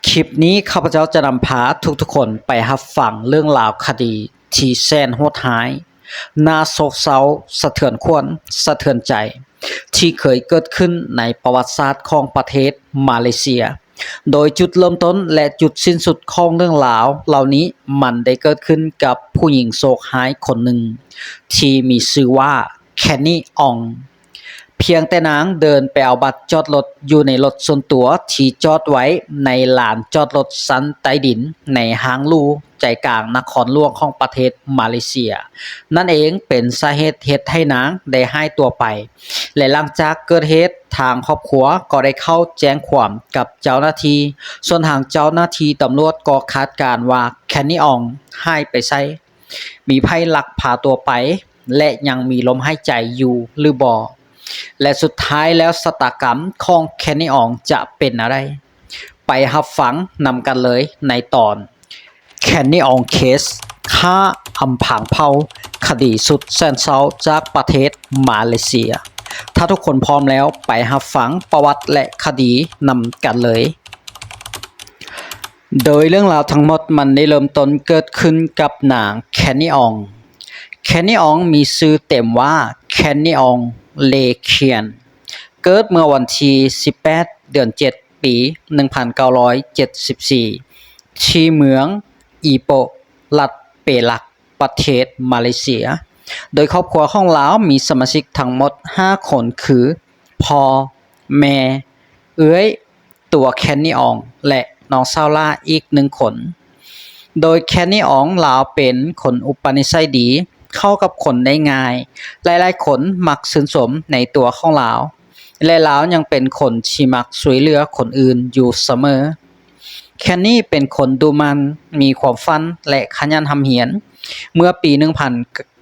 ຄລິບນີ້ຂ້າພະເຈົ້າຈະນຳພາທຸກໆຄົນໄປຮັບຟັງເລື່ອງລາວຄະດີທີ່ແສນໂຫດຮ້າຍ, ໜ້າໂສກເສົ້າ, ສະເທືອນຂວັນ, ສະເທືອນໃຈ ທີ່ເຄີຍເກີດຂຶ້ນໃນປະຫວັດສາດຂອງປະເທດມາເລເຊຍ. ໂດຍຈຸດເລີ່ມຕົ້ນ ແລະ ຈຸດສິ້ນສຸດຂອງເລື່ອງລາວເຫຼົ່ານີ້ ມັນໄດ້ເກີດຂຶ້ນກັບຜູ້ຍິງໂຊກຮ້າຍຄົນໜຶ່ງ ທີ່ມີຊື່ວ່າ ແຄນນີ ອອງ. ພຽງແຕ່ນາງເດີນໄປເອົາບັດຈອດລົດຢູ່ໃນລົດສ່ວນຕົວທີ່ຈອດໄວ້ໃນລານຈອດລົດຊັ້ນໃຕ້ດິນໃນຫ້າງຫຼູໃຈກາງນະຄອນຫຼວງຂອງປະເທດມາເລເຊຍນັ້ນເອງ ເປັນສາເຫດເຮັດໃຫ້ນາງໄດ້ຫາຍຕົວໄປ ແລະ ຫຼັງຈາກເກີດເຫດ ທາງຄອບຄົວກໍໄດ້ເຂົ້າແຈ້ງຄວາມກັບເຈົ້າໜ້າທີ່, ສ່ວນທາງເຈົ້າໜ້າທີ່ຕຳຫຼວດກໍຄາດການວ່າ ແຄນນີ ອອງ ຫາຍໄປໃສ, ມີໃຜລັກພາຕົວໄປ ແລະ ຍັງມີລົມຫາຍໃຈຢູ່ຫຼືບໍ່ ແລະ ສຸດທ້າຍແລ້ວຊະຕາກຳຂອງແຄນນີ ອອງ ຈະເປັນແນວໃດ? ໄປຮັບຟັງນຳກັນເລີຍໃນຕອນ ແຄນນີ ອອງ ເຄສ ຂ້າອຳພາງເຜົ່າ ຄະດີສຸດແສນເສົ້າຈາກປະເທດມາເລເຊຍ. ຖ້າທຸກຄົນພ້ອມແລ້ວ ໄປຮັບຟັງປະຫວັດ ແລະ ຄະດີນຳກັນເລີຍ. ໂດຍເລື່ອງລາວທັງໝົດມັນໄດ້ເລີ່ມຕົ້ນເກີດຂຶ້ນກັບນາງ ແຄນນີ ອອງ. ແຄນນີ ອອງ ມີຊື່ເຕັມວ່າ ແຄນນີ ອອງ ເລຄຽນ, ເກີດເມື່ອວັນທີສິບແປດ ເດືອນເຈັດ ປີໜຶ່ງພັນເກົ້າຮ້ອຍເຈັດສິບສີ່ ທີ່ເມືອງອີໂປະ ລັດເປລັກ ປະເທດມາເລເຊຍ. ໂດຍຄອບຄົວຂອງລາວມີສະມາຊິກທັງໝົດຫ້າຄົນ ຄື ພໍ່, ແມ່, ເອື້ອຍ, ຕົວແຄນນີ ອອງ ແລະ ນ້ອງສາວຫຼ້າອີກໜຶ່ງຄົນ. ໂດຍແຄນນີ ອອງ ລາວເປັນຄົນອຸປະນິໄສດີ, ເຂົ້າກັບຄົນໄດ້ງ່າຍ, ຫຼາຍໆຄົນມັກຊື່ນຊົມໃນຕົວຂອງລາວ ແລະ ລາວຍັງເປັນຄົນທີ່ມັກຊ່ວຍເຫຼືອຄົນອື່ນຢູ່ສະເໝີ. ແຄນນີ ເປັນຄົນດຸໝັ່ນ, ມີຄວາມຝັນ ແລະ ຂະຫຍັນຮ່ຳຮຽນ. ເມື່ອປີໜຶ່ງພັນ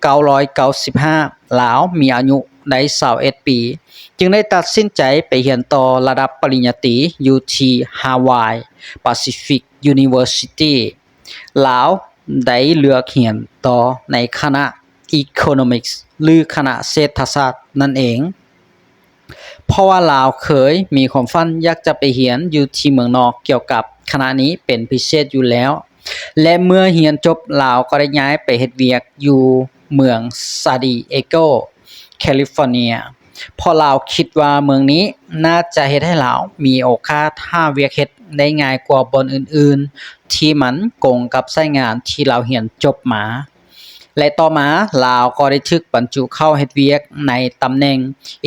ເກົ້າຮ້ອຍເກົ້າສິບຫ້າ ລາວມີອາຍຸໄດ້ຊາວເອັດປີ ຈຶ່ງໄດ້ຕັດສິນໃຈໄປຮຽນຕໍ່ລະດັບປະລິນຍາຕີຢູ່ທີ່ Hawaii Pacific University. ລາວໄດ້ເລືອກຮຽນຕໍ່ໃນຄະນະ Economics ຫຼື ຄະນະເສດຖະສາດນັ້ນເອງ. ເພາະວ່າລາວເຄີຍມີຄວາມຝັນຢາກຈະໄປຮຽນຢູ່ທີ່ເມືອງນອກກ່ຽວກັບຄະນະນີ້ເປັນພິເສດຢູ່ແລ້ວ ແລະ ເມື່ອຮຽນຈົບ ລາວກໍໄດ້ຍ້າຍໄປເຮັດວຽກຢູ່ເມືອງ San Diego California ເພາະລາວຄິດວ່າເມືອງນີ້ໜ້າຈະເຮັດໃຫ້ລາວມີໂອກາດຫາວຽກເຮັດໄດ້ງ່າຍກວ່າບ່ອນອື່ນໆ ທີ່ມັນກົງກັບສາຍງານທີ່ລາວຮຽນຈົບມາ. ແລະ ຕໍ່ມາລາວກໍໄດ້ຖືກບັນຈຸເຂົ້າເຮັດວຽກໃນຕຳແໜ່ງ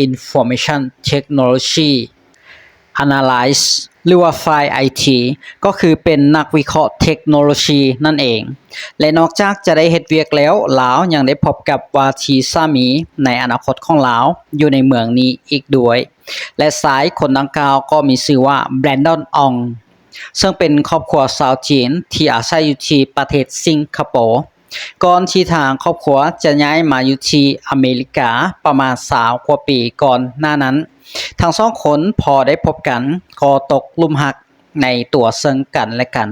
Information Technology Analyst ຫຼືວ່າຝ່າຍ ໄອທີ ກໍຄືເປັນນັກວິເຄາະເທັກໂນໂລຊີນັ້ນເອງ. ແລະ ນອກຈາກຈະໄດ້ເຮັດວຽກແລ້ວ ລາວຍັງໄດ້ພົບກັບວ່າທີ່ສາມີໃນອະນາຄົດຂອງລາວຢູ່ໃນເມືອງນີ້ອີກດ້ວຍ ແລະ ຊາຍຄົນດັ່ງກ່າວກໍມີຊື່ວ່າ Brandon ອອງ ເຊິ່ງເປັນຄອບຄົວຊາວຈີນທີ່ອາໄສຢູ່ທີ່ປະເທດສິງກະໂປ. ກ່ອນທີ່ທາງຄອບຄົວຈະຍ້າຍມາຢູ່ທີ່ອາເມລິກາປະມານຊາວກວ່າປີກ່ອນໜ້ານັ້ນ, ທັງສອງຄົນພໍໄດ້ພົບກັນກໍຕົກຫຼຸມຮັກໃນຕົວເຊິ່ງກັນແລະກັນ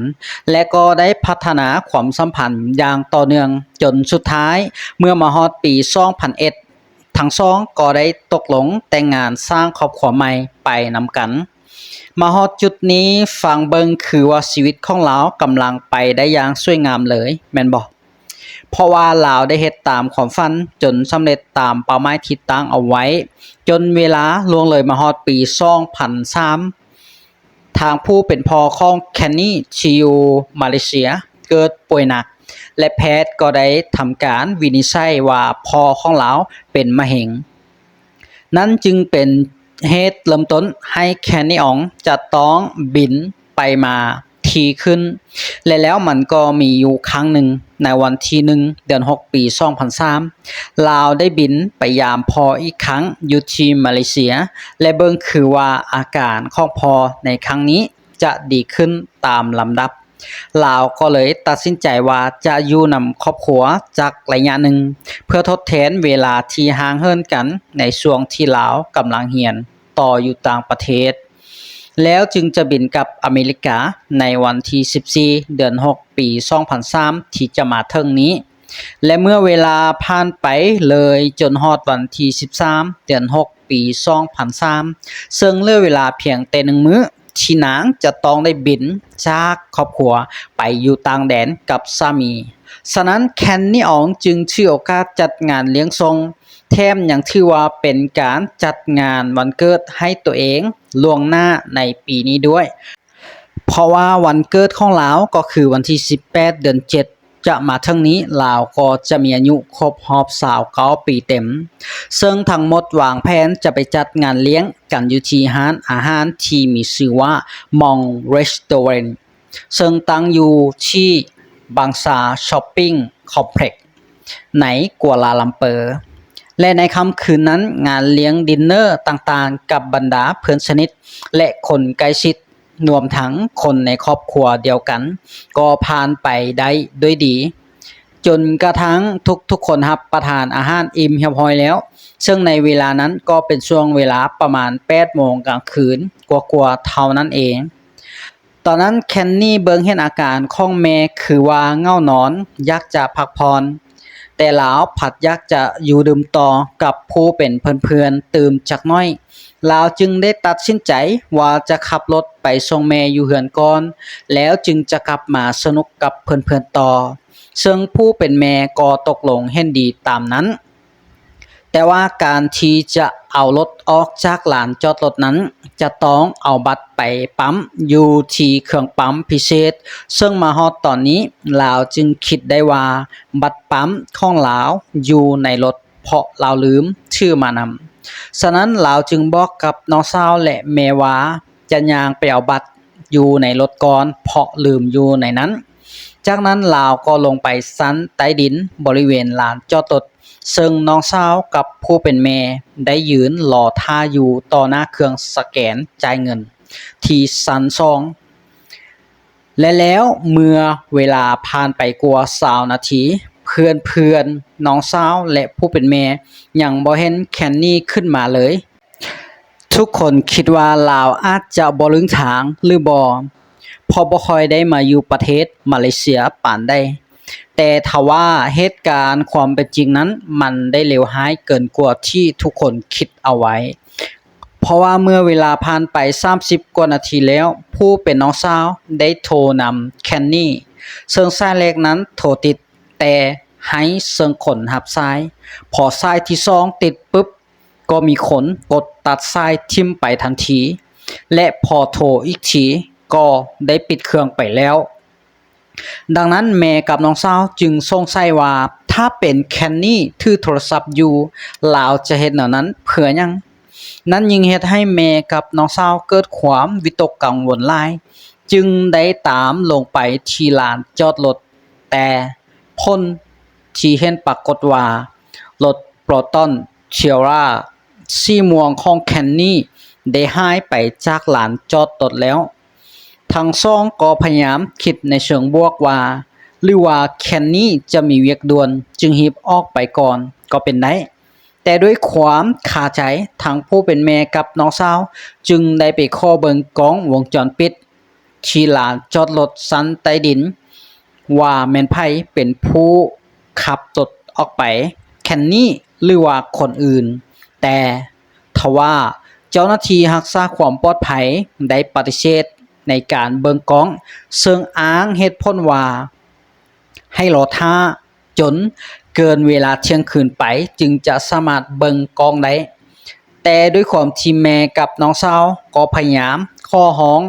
ແລະ ກໍໄດ້ພັດທະນາຄວາມສຳພັນຢ່າງຕໍ່ເນື່ອງ ຈົນສຸດທ້າຍເມື່ອມາຮອດປີສອງພັນເອັດ ທັງສອງກໍໄດ້ຕົກລົງແຕ່ງງານສ້າງຄອບຄົວໃໝ່ໄປນຳກັນ. ມາຮອດຈຸດນີ້ ຟັງເບິ່ງຄືວ່າຊີວິດຂອງລາວກຳລັງໄປໄດ້ຢ່າງສວຍງາມເລີຍ ແມ່ນບໍ່? ເພາະວ່າລາວໄດ້ເຮັດຕາມຄວາມຝັນຈົນສຳເລັດຕາມເປົ້າໝາຍທີ່ຕັ້ງເອົາໄວ້ ຈົນເວລາລ່ວງເລີຍມາຮອດປີສອງພັນສາມ ທາງຜູ້ເປັນພໍ່ຂອງແຄນນີທີ່ຢູ່ມາເລເຊຍເກີດປ່ວຍໜັກ ແລະ ແພດກໍໄດ້ທຳການວິນິດໄສວ່າພໍ່ຂອງລາວເປັນມະເຮັງ. ນັ້ນຈຶ່ງເປັນເຫດເລີ່ມຕົ້ນໃຫ້ແຄນນີ ອອງ ຈະຕ້ອງບິນໄປມາ ຖີ່ຂຶ້ນ ແລະ ແລ້ວມັນກໍມີຢູ່ຄັ້ງໜຶ່ງໃນວັນທີໜຶ່ງ ເດືອນຫົກ ປີສອງພັນສາມ ລາວໄດ້ບິນໄປຢາມພໍ່ອີກຄັ້ງຢູ່ທີ່ມາເລເຊຍ ແລະ ເບິ່ງຄືວ່າອາການຂອງພໍ່ໃນຄັ້ງນີ້ຈະດີຂຶ້ນຕາມລຳດັບ. ລາວກໍເລີຍຕັດສິນໃຈວ່າຈະຢູ່ນຳຄອບຄົວຈັກໄລຍະໜຶ່ງ ເພື່ອທົດແທນເວລາທີ່ຫ່າງເຫີນກັນໃນຊ່ວງທີ່ລາວກຳລັງຮຽນ ຕໍ່ຢູ່ຕ່າງປະເທດ ແລ້ວຈຶ່ງຈະບິນກັບອາເມລິກາໃນວັນທີສິບສີ່ ເດືອນຫົກ ປີສອງພັນສາມ ທີ່ຈະມາເຖິງນີ້ ແລະ ເມື່ອເວລາຜ່ານໄປເລີຍຈົນຮອດວັນທີສິບສາມ ເດືອນຫົກ ປີສອງພັນສາມ ເຊິ່ງເຫຼືອເວລາພຽງແຕ່ໜຶ່ງມື້ ທີ່ນາງຈະຕ້ອງໄດ້ບິນຈາກຄອບຄົວໄປຢູ່ຕ່າງແດນກັບສາມີ. ສະນັ້ນ ແຄນນີອອງຈຶ່ງຖືໂອກາດຈັດງານລ້ຽງສົ່ງ, ແຖມຍັງຖືວ່າເປັນການຈັດງານວັນເກີດໃຫ້ຕົວເອງລ່ວງໜ້າໃນປີນີ້ດ້ວຍ. ເພາະວ່າວັນເກີດຂອງລາວກໍຄືວັນທີສິບແປດ ເດືອນເຈັດ ຈະມາເຖິງນີ້, ລາວກໍຈະມີອາຍຸຄົບຮອບຊາວເກົ້າປີເຕັມ, ເຊິ່ງທັງໝົດວາງແຜນຈະໄປຈັດງານລ້ຽງກັນຢູ່ທີ່ຮ້ານອາຫານທີ່ມີຊື່ວ່າ Mong Restaurant, ເຊິ່ງຕັ້ງຢູ່ທີ່ Bangsa Shopping Complex ໃນກົວລາລັມເປີ ແລະ ໃນຄ່ຳຄືນນັ້ນ, ງານລ້ຽງດິນເນີຕ່າງໆກັບບັນດາເພື່ອນສະໜິດ ແລະ ຄົນໃກ້ຊິດ ລວມທັງຄົນໃນຄອບຄົວດຽວກັນ ກໍຜ່ານໄປໄດ້ດ້ວຍດີ, ຈົນກະທັ່ງທຸກໆຄົນຮັບປະທານອາຫານອີ່ມຮຽບຮ້ອຍແລ້ວ, ເຊິ່ງໃນເວລານັ້ນກໍເປັນຊ່ວງເວລາປະມານແປດໂມງກາງຄືນກວ່າໆເທົ່ານັ້ນເອງ. ຕອນນັ້ນແຄນນີເບິ່ງເຫັນອາການຂອງແມ່ຄືວ່າເຫງົານອນ, ຢາກຈະພັກຜ່ອນ, ແຕ່ລາວພັດຢາກຈະຢູ່ດື່ມຕໍ່ກັບຜູ້ເປັນເພື່ອນໆຕື່ມຈັກໜ້ອຍ. ລາວຈຶ່ງໄດ້ຕັດສິນໃຈວ່າຈະຂັບລົດໄປສົ່ງແມ່ຢູ່ເຮືອນກ່ອນ, ແລ້ວຈຶ່ງຈະກັບມາສະໜຸກກັບເພື່ອນໆຕໍ່, ເຊິ່ງຜູ້ເປັນແມ່ກໍຕົກລົງເຫັນດີຕາມນັ້ນ. ແຕ່ວ່າການທີ່ຈະເອົາລົດອອກຈາກລານຈອດລົດນັ້ນ ຈະຕ້ອງເອົາບັດໄປປ້ຳຢູ່ທີ່ເຄື່ອງປ້ຳພິເສດ, ເຊິ່ງມາຮອດຕອນນີ້ ລາວຈຶ່ງຄິດໄດ້ວ່າບັດປ້ຳຂອງລາວຢູ່ໃນລົດ ເພາະລາວລືມຖືມານຳ. ສະນັ້ນລາວຈຶ່ງບອກກັບນ້ອງສາວ ແລະ ແມ່ວ່າຈະຍ່າງໄປເອົາບັດຢູ່ໃນລົດກ່ອນ ເພາະລືມຢູ່ໃນນັ້ນ. ຈາກນັ້ນລາວກໍລົງໄປຊັ້ນໃຕ້ດິນບໍລິເວນລານຈອດລົດ, ເຊິ່ງນ້ອງສາວກັບຜູ້ເປັນແມ່ໄດ້ຢືນລໍຖ້າຢູ່ຕໍ່ໜ້າເຄື່ອງສະແກນຈ່າຍເງິນທີ່ຊັ້ນສອງ ແລະ ແລ້ວເມື່ອເວລາຜ່ານໄປກວ່າຊາວນາທີ, ເພື່ອນໆ ນ້ອງສາວ ແລະ ຜູ້ເປັນແມ່ຍັງບໍ່ເຫັນແຄນນີຂຶ້ນມາເລີຍ. ທຸກຄົນຄິດວ່າລາວອາດຈະບໍ່ລຶ້ງທາງຫຼືບໍ່, ເພາະບໍ່ຄ່ອຍໄດ້ມາຢູ່ປະເທດມາເລເຊຍປານໃດ. ແຕ່ທວ່າເຫດການຄວາມເປັນຈິງນັ້ນ ມັນໄດ້ເລວຮ້າຍເກີນກວ່າທີ່ທຸກຄົນຄິດເອົາໄວ້. ເພາະວ່າເມື່ອເວລາຜ່ານໄປສາມສິບກວ່ານາທີແລ້ວ, ຜູ້ເປັນນ້ອງສາວໄດ້ໂທນຳແຄນນີ, ເຊິ່ງສາຍແລກນັ້ນໂທຕິດ, ແຕ່ໄຮ້ເຊິ່ງຄົນຮັບສາຍ. ພໍສາຍທີສອງຕິດປຶບ, ກໍມີຄົນກົດຕັດສາຍຖິ້ມໄປທັນທີ ແລະ ພໍໂທອີກທີກໍໄດ້ປິດເຄື່ອງໄປແລ້ວ. ດັ່ງນັ້ນແມ່ກັບນ້ອງສາວຈຶ່ງສົງໄສວ່າ ຖ້າເປັນແຄນນີຖືໂທລະສັບຢູ່, ລາວຈະເຮັດແນວນັ້ນເພື່ອຫຍັງ? ນັ້ນຍິ່ງເຮັດໃຫ້ແມ່ກັບນ້ອງສາວເກີດຄວາມວິຕົກກັງວົນຫຼາຍ, ຈຶ່ງໄດ້ຕາມລົງໄປທີ່ລານຈອດລົດ, ແຕ່ ຜົນທີ່ເຫັນປາກົດວ່າ ລົດໂປຣຕອນເທຣລາສີມ່ວງຂອງແຄນນີໄດ້ຫາຍໄປຈາກລານຈອດລົດແລ້ວ. ທັງສອງກໍພະຍາຍາມຄິດໃນເຊີງບວກວ່າ ຫຼືວ່າແຄນນີຈະມີວຽກດ່ວນຈຶ່ງຮີບອອກໄປກ່ອນກໍເປັນໄດ້. ແຕ່ດ້ວຍຄວາມຄາໃຈ, ທັງຜູ້ເປັນແມ່ກັບນ້ອງສາວຈຶ່ງໄດ້ໄປຂໍເບິ່ງກ້ອງວົງຈອນປິດ ທີ່ລານຈອດລົດຊັ້ນໃຕ້ດິນ ວ່າແມ່ນໃຜເປັນຜູ້ຂັບລົດອອກໄປ, ແຄນນີ ຫຼືວ່າຄົນອື່ນ. ແຕ່ທວ່າເຈົ້າໜ້າທີ່ຮັກສາຄວາມປອດໄພໄດ້ປະຕິເສດໃນການເບິ່ງກ້ອງ, ເຊິ່ງອ້າງເຫດຜົນວ່າໃຫ້ລໍຖ້າ ຈົນເກີນເວລາທ່ຽງຄືນໄປຈຶ່ງຈະສາມາດເບິ່ງກ້ອງໄດ້. ແຕ່ດ້ວຍຄວາມທີ່ແມ່ກັບນ້ອງສາວກໍພະຍາຍາມຂໍຮ້ອງ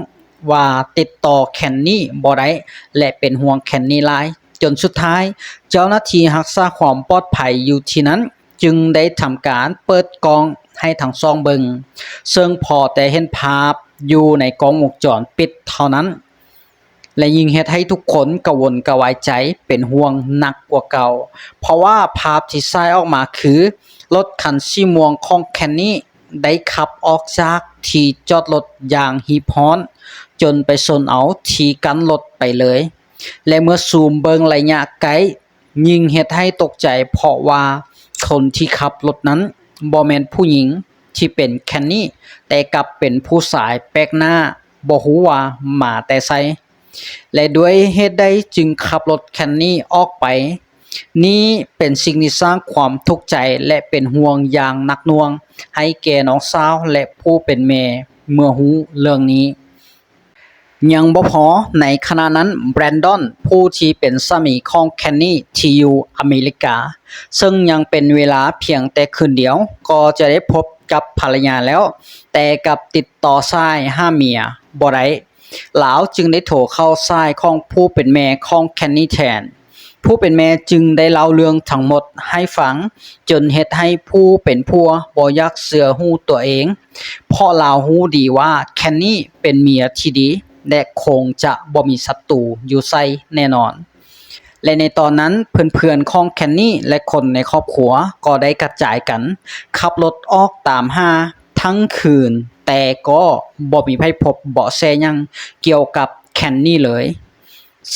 ວ່າຕິດຕໍ່ແຄນນີບໍ່ໄດ້ ແລະ ເປັນຫ່ວງແຄນນີຫຼາຍ, ຈົນສຸດທ້າຍເຈົ້າໜ້າທີ່ຮັກສາຄວາມປອດໄພຢູ່ທີ່ນັ້ນຈຶ່ງໄດ້ທຳການເປີດກ້ອງໃຫ້ທັງສອງເບິ່ງ, ເຊິ່ງພໍແຕ່ເຫັນພາບຢູ່ໃນກ້ອງວົງຈອນປິດເທົ່ານັ້ນ ແລະ ຍິ່ງເຮັດໃຫ້ທຸກຄົນກະວົນກະວາຍໃຈເປັນຫ່ວງໜັກກວ່າເກົ່າ, ເພາະວ່າພາບທີ່ສາຍອອກມາຄື ລົດຄັນສີມ່ວງຂອງແຄນນີໄດ້ຂັບອອກຈາກທີ່ຈອດລົດຢ່າງຮີບຮ້ອນ ຈົນໄປຊົນເອົາທີ່ກັ້ນລົດໄປເລີຍ. ແລະ ເມື່ອຊູມເບິ່ງໄລຍະໃກ້ ຍິ່ງເຮັດໃຫ້ຕົກໃຈ ເພາະວ່າຄົນທີ່ຂັບລົດນັ້ນບໍ່ແມ່ນຜູ້ຍິງທີ່ເປັນແຄນນີ, ແຕ່ກັບເປັນຜູ້ຊາຍແປກໜ້າ ບໍ່ຮູ້ວ່າມາແຕ່ໃສ ແລະ ດ້ວຍເຫດໃດຈຶ່ງຂັບລົດແຄນນີອອກໄປ. ນີ້ເປັນສິ່ງທີ່ສ້າງຄວາມທຸກໃຈ ແລະ ເປັນຫ່ວງຢ່າງໜັກໜ່ວງໃຫ້ແກ່ນ້ອງສາວ ແລະ ຜູ້ເປັນແມ່ເມື່ອຮູ້ເລື່ອງນີ້. ຍັງບໍ່ພໍ, ໃນຂະນະນັ້ນ ແບຣນດອນ ຜູ້ທີ່ເປັນສາມີຂອງແຄນນີທີ່ຢູ່ອາເມລິກາ ເຊິ່ງຍັງເປັນເວລາພຽງແຕ່ຄືນດຽວ ກໍຈະໄດ້ພົບກັບພັນລະຍາແລ້ວ, ແຕ່ກັບຕິດຕໍ່ສາຍຫາເມຍບໍ່ໄດ້. ລາວຈຶ່ງໄດ້ໂທເຂົ້າສາຍຂອງຜູ້ເປັນແມ່ຂອງແຄນນີແທນ. ຜູ້ເປັນແມ່ຈຶ່ງໄດ້ເລົ່າເລື່ອງທັງໝົດໃຫ້ຟັງ, ຈົນເຮັດໃຫ້ຜູ້ເປັນຜົວບໍ່ຢາກເຊື່ອຫູຕົວເອງ, ເພາະລາວຮູ້ດີວ່າແຄນນີເປັນເມຍທີ່ດີ ແລະ ຄົງຈະບໍ່ມີສັດຕູຢູ່ໃສ່ແນ່ນອນ. ແລະ ໃນຕອນນັ້ນ ເພື່ອນໆຂອງແຄນນີ ແລະ ຄົນໃນຄອບຄົວກໍໄດ້ກະຈາຍກັນຂັບລົດອອກຕາມຫາທັງຄືນ, ແຕ່ກໍບໍ່ມີໃຜພົບເບາະແສຫຍັງກ່ຽວກັບແຄນນີເລີຍ.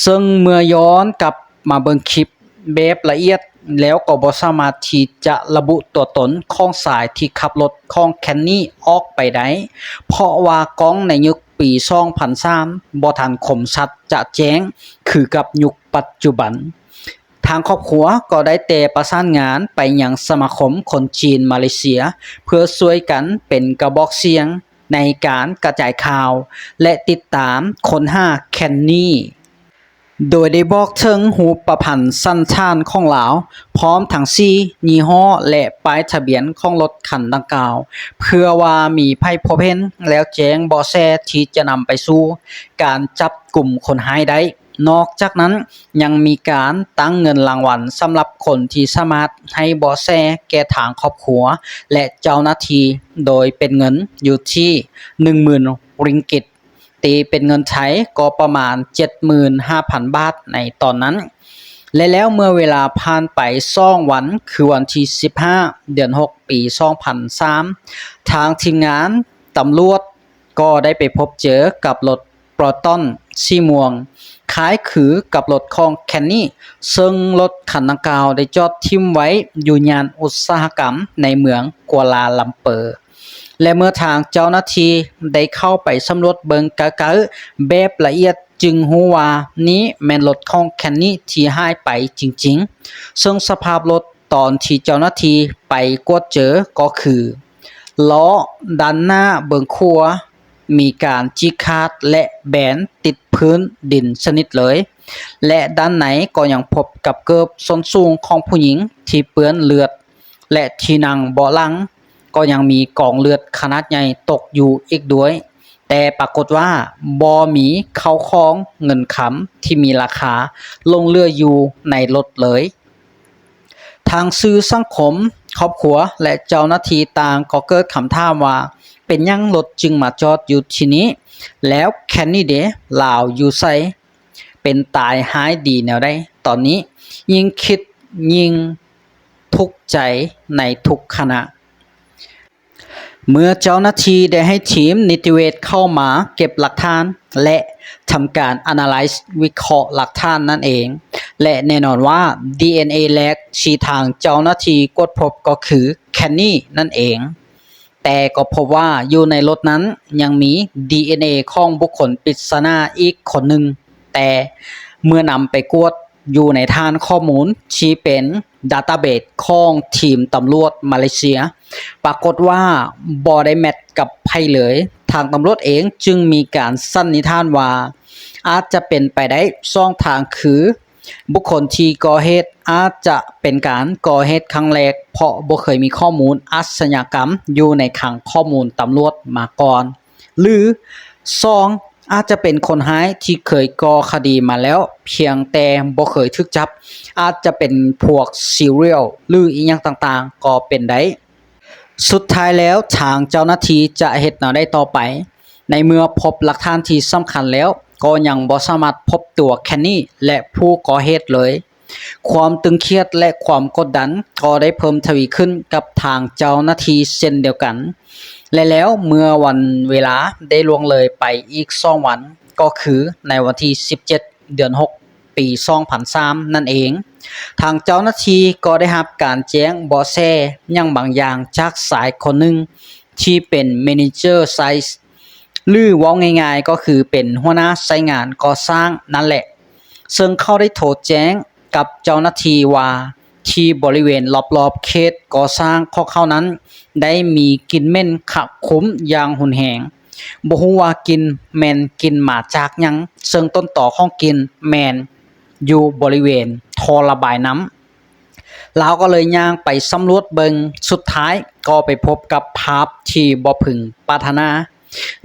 ເຊິ່ງເມື່ອຍ້ອນກັບມາເບິ່ງຄລິບແບບລະອຽດແລ້ວ ກໍບໍ່ສາມາດທີ່ຈະລະບຸຕົວຕົນຂອງຊາຍທີ່ຂັບລົດຂອງແຄນນີອອກໄປໄດ້, ເພາະວ່າກ້ອງໃນຍຸກປີສອງພັນສາມບໍ່ທັນຄົມຊັດຈະແຈ້ງຄືກັບຍຸກປັດຈຸບັນ. ທາງຄອບຄົວກໍໄດ້ແຕ່ປະສານງານໄປຍັງສະມາຄົມຄົນຈີນມາເລເຊຍ ເພື່ອຊ່ວຍກັນເປັນກະບອກສຽງໃນການກະຈາຍຂ່າວ ແລະ ຕິດຕາມຄົ້ນຫາແຄນນີ. ໂດຍໄດ້ບອກເຖິງຮູບປະພັນສັນຖານຂອງລາວ, ພ້ອມທັງສີ, ຍີ່ຫໍ້ ແລະ ປ້າຍທະບຽນຂອງລົດຄັນດັ່ງກ່າວ, ເພື່ອວ່າມີໃຜພົບເຫັນແລ້ວແຈ້ງເບາະແສທີ່ຈະນຳໄປສູ່ການຈັບກຸມຄົນຮ້າຍໄດ້. ນອກຈາກນັ້ນ, ຍັງມີການຕັ້ງເງິນລາງວັນສຳລັບຄົນທີ່ສາມາດໃຫ້ເບາະແສແກ່ທາງຄອບຄົວ ແລະ ເຈົ້າໜ້າທີ່, ໂດຍເປັນເງິນຢູ່ທີ່ໜຶ່ງໝື່ນຣິງກິດ. ຕີເປັນເງິນໄທກໍປະມານເຈັດໝື່ນຫ້າພັນບາດໃນຕອນນັ້ນ. ແລະ ແລ້ວເມື່ອເວລາຜ່ານໄປສອງວັນ, ຄືວັນທີສິບຫ້າ ເດືອນຫົກ ປີສອງພັນສາມ, ທາງທີມງານຕຳຫຼວດກໍໄດ້ໄປພົບເຈີກັບລົດ Proton ສີມ່ວງ, ຄ້າຍຄືກັບລົດຂອງແຄນນີ, ເຊິ່ງລົດຄັນດັ່ງກ່າວໄດ້ຈອດຖິ້ມໄວ້ຢູ່ຍ່ານອຸດສາຫະກຳໃນເມືອງກົວລາລຳເປີ. ແລະ ເມື່ອທາງເຈົ້າໜ້າທີ່ໄດ້ເຂົ້າໄປສຳຫຼວດເບິ່ງໃກ້ໆແບບລະອຽດ, ຈຶ່ງຮູ້ວ່ານີ້ແມ່ນລົດຂອງແຄນນີທີ່ຫາຍໄປຈິງໆ, ເຊິ່ງສະພາບລົດຕອນທີ່ເຈົ້າໜ້າທີ່ໄປກວດເຈີກໍຄື ລໍ້ດ້ານໜ້າເບື້ອງຂວາມີການຈີກຂາດ ແລະ ແບນຕິດພື້ນດິນສະໜິດເລີຍ ແລະ ດ້ານໃນກໍຍັງພົບກັບເກີບສົ້ນສູງຂອງຜູ້ຍິງທີ່ເປື້ອນເລືອດ ແລະ ທີ່ນັ່ງເບາະຫຼັງ ກໍຍັງມີກອງເລືອດຂະໜາດໃຫຍ່ຕົກຢູ່ອີກດ້ວຍ, ແຕ່ປາກົດວ່າບໍ່ມີເຂົ້າຂອງເງິນຄຳທີ່ມີລາຄາຫຼົງເຫຼືອຢູ່ໃນລົດເລີຍ. ທາງສື່ສັງຄົມ, ຄອບຄົວ ແລະ ເຈົ້າໜ້າທີ່ຕ່າງກໍເກີດຄຳຖາມວ່າ ເປັນຫຍັງລົດຈຶ່ງມາຈອດຢູ່ທີ່ນີ້? ແລ້ວແຄນນີເດ? ລາວຢູ່ໃສ? ເປັນຕາຍຮ້າຍດີແນວໃດ? ຕອນນີ້ຍິ່ງຄິດຍິ່ງທຸກໃຈໃນທຸກຂະນະ. ເມື່ອເຈົ້າໜ້າທີ່ໄດ້ໃຫ້ທີມນິຕິເວດເຂົ້າມາເກັບຫຼັກຖານ ແລະ ທຳການ analyze ວິເຄາະຫຼັກຖານນັ້ນເອງ ແລະ ແນ່ນອນວ່າ ດີເອັນເອ ແລກທີ່ທາງເຈົ້າໜ້າທີ່ກວດພົບກໍຄືແຄນນີນັ້ນເອງ. ແຕ່ກໍພົບວ່າຢູ່ໃນລົດນັ້ນຍັງມີດີເອັນເອຂອງບຸກຄົນປິດສະໜາອີກຄົນໜຶ່ງ, ແຕ່ເມື່ອນຳໄປກວດຢູ່ໃນຖານຂໍ້ມູນທີ່ເປັນ database ຂອງທີມຕຳຫຼວດມາເລເຊຍ, ປາກົດວ່າບໍ່ໄດ້ແມັດກັບໃຜເລີຍ. ທາງຕຳຫຼວດເອງຈຶ່ງມີການສັນນິຖານວ່າ ອາດຈະເປັນໄປໄດ້ສອງທາງ ຄື ບຸກຄົນທີ່ກໍ່ເຫດອາດຈະເປັນການກໍ່ເຫດຄັ້ງແລກ ເພາະບໍ່ເຄີຍມີຂໍ້ມູນອາຊະຍາກຳຢູ່ໃນຄັງຂໍ້ມູນຕຳຫຼວດມາກ່ອນ ຫຼື ສອງ ອາດຈະເປັນຄົນຮ້າຍທີ່ເຄີຍກໍ່ຄະດີມາແລ້ວ ພຽງແຕ່ບໍ່ເຄີຍຖືກຈັບ, ອາດຈະເປັນພວກ serial ຫຼື ອີ່ຫຍັງຕ່າງໆກໍເປັນໄດ້. ສຸດທ້າຍແລ້ວ ທາງເຈົ້າໜ້າທີ່ຈະເຮັດແນວໃດຕໍ່ໄປ? ໃນເມື່ອພົບຫຼັກຖານທີ່ສຳຄັນແລ້ວ ກໍຍັງບໍ່ສາມາດພົບຕົວແຄນນີ ແລະ ຜູ້ກໍ່ເຫດເລີຍ. ຄວາມຕຶງຄຽດ ແລະ ຄວາມກົດດັນກໍໄດ້ເພີ່ມທະວີຂຶ້ນກັບທາງເຈົ້າໜ້າທີ່ເຊັ່ນດຽວກັນ. ແລະ ແລ້ວເມື່ອວັນເວລາໄດ້ລ່ວງເລີຍໄປອີກສອງວັນ, ກໍຄືໃນວັນທີສິບເຈັດ ເດືອນຫົກ ປີສອງພັນສາມນັ້ນເອງ, ທາງເຈົ້າໜ້າທີ່ກໍໄດ້ຮັບການແຈ້ງເບາະແສຫຍັງບາງຢ່າງຈາກຊາຍຄົນໜຶ່ງທີ່ເປັນ manager site ຫຼື ເວົ້າງ່າຍໆກໍຄືເປັນຫົວໜ້າໄຊງານກໍ່ສ້າງນັ້ນແຫຼະ, ເຊິ່ງເຂົາໄດ້ໂທແຈ້ງກັບເຈົ້າໜ້າທີ່ວ່າ ທີ່ບໍລິເວນລອບໆເຂດກໍ່ສ້າງຂອງເຂົານັ້ນ ໄດ້ມີກິ່ນເໝັນຄະຄຸມຢ່າງຮຸນແຮງ. ບໍ່ຮູ້ວ່າກິ່ນແມ່ນກິ່ນມາຈາກຫຍັງ, ເຊິ່ງຕົ້ນຕໍຂອງກິ່ນແມ່ນຢູ່ບໍລິເວນທໍ່ລະບາຍນ້ຳ. ລາວກໍເລີຍຍ່າງໄປສຳຫຼວດເບິ່ງ, ສຸດທ້າຍກໍໄປພົບກັບພາບທີ່ບໍ່ເພິງປາດຖະໜາ,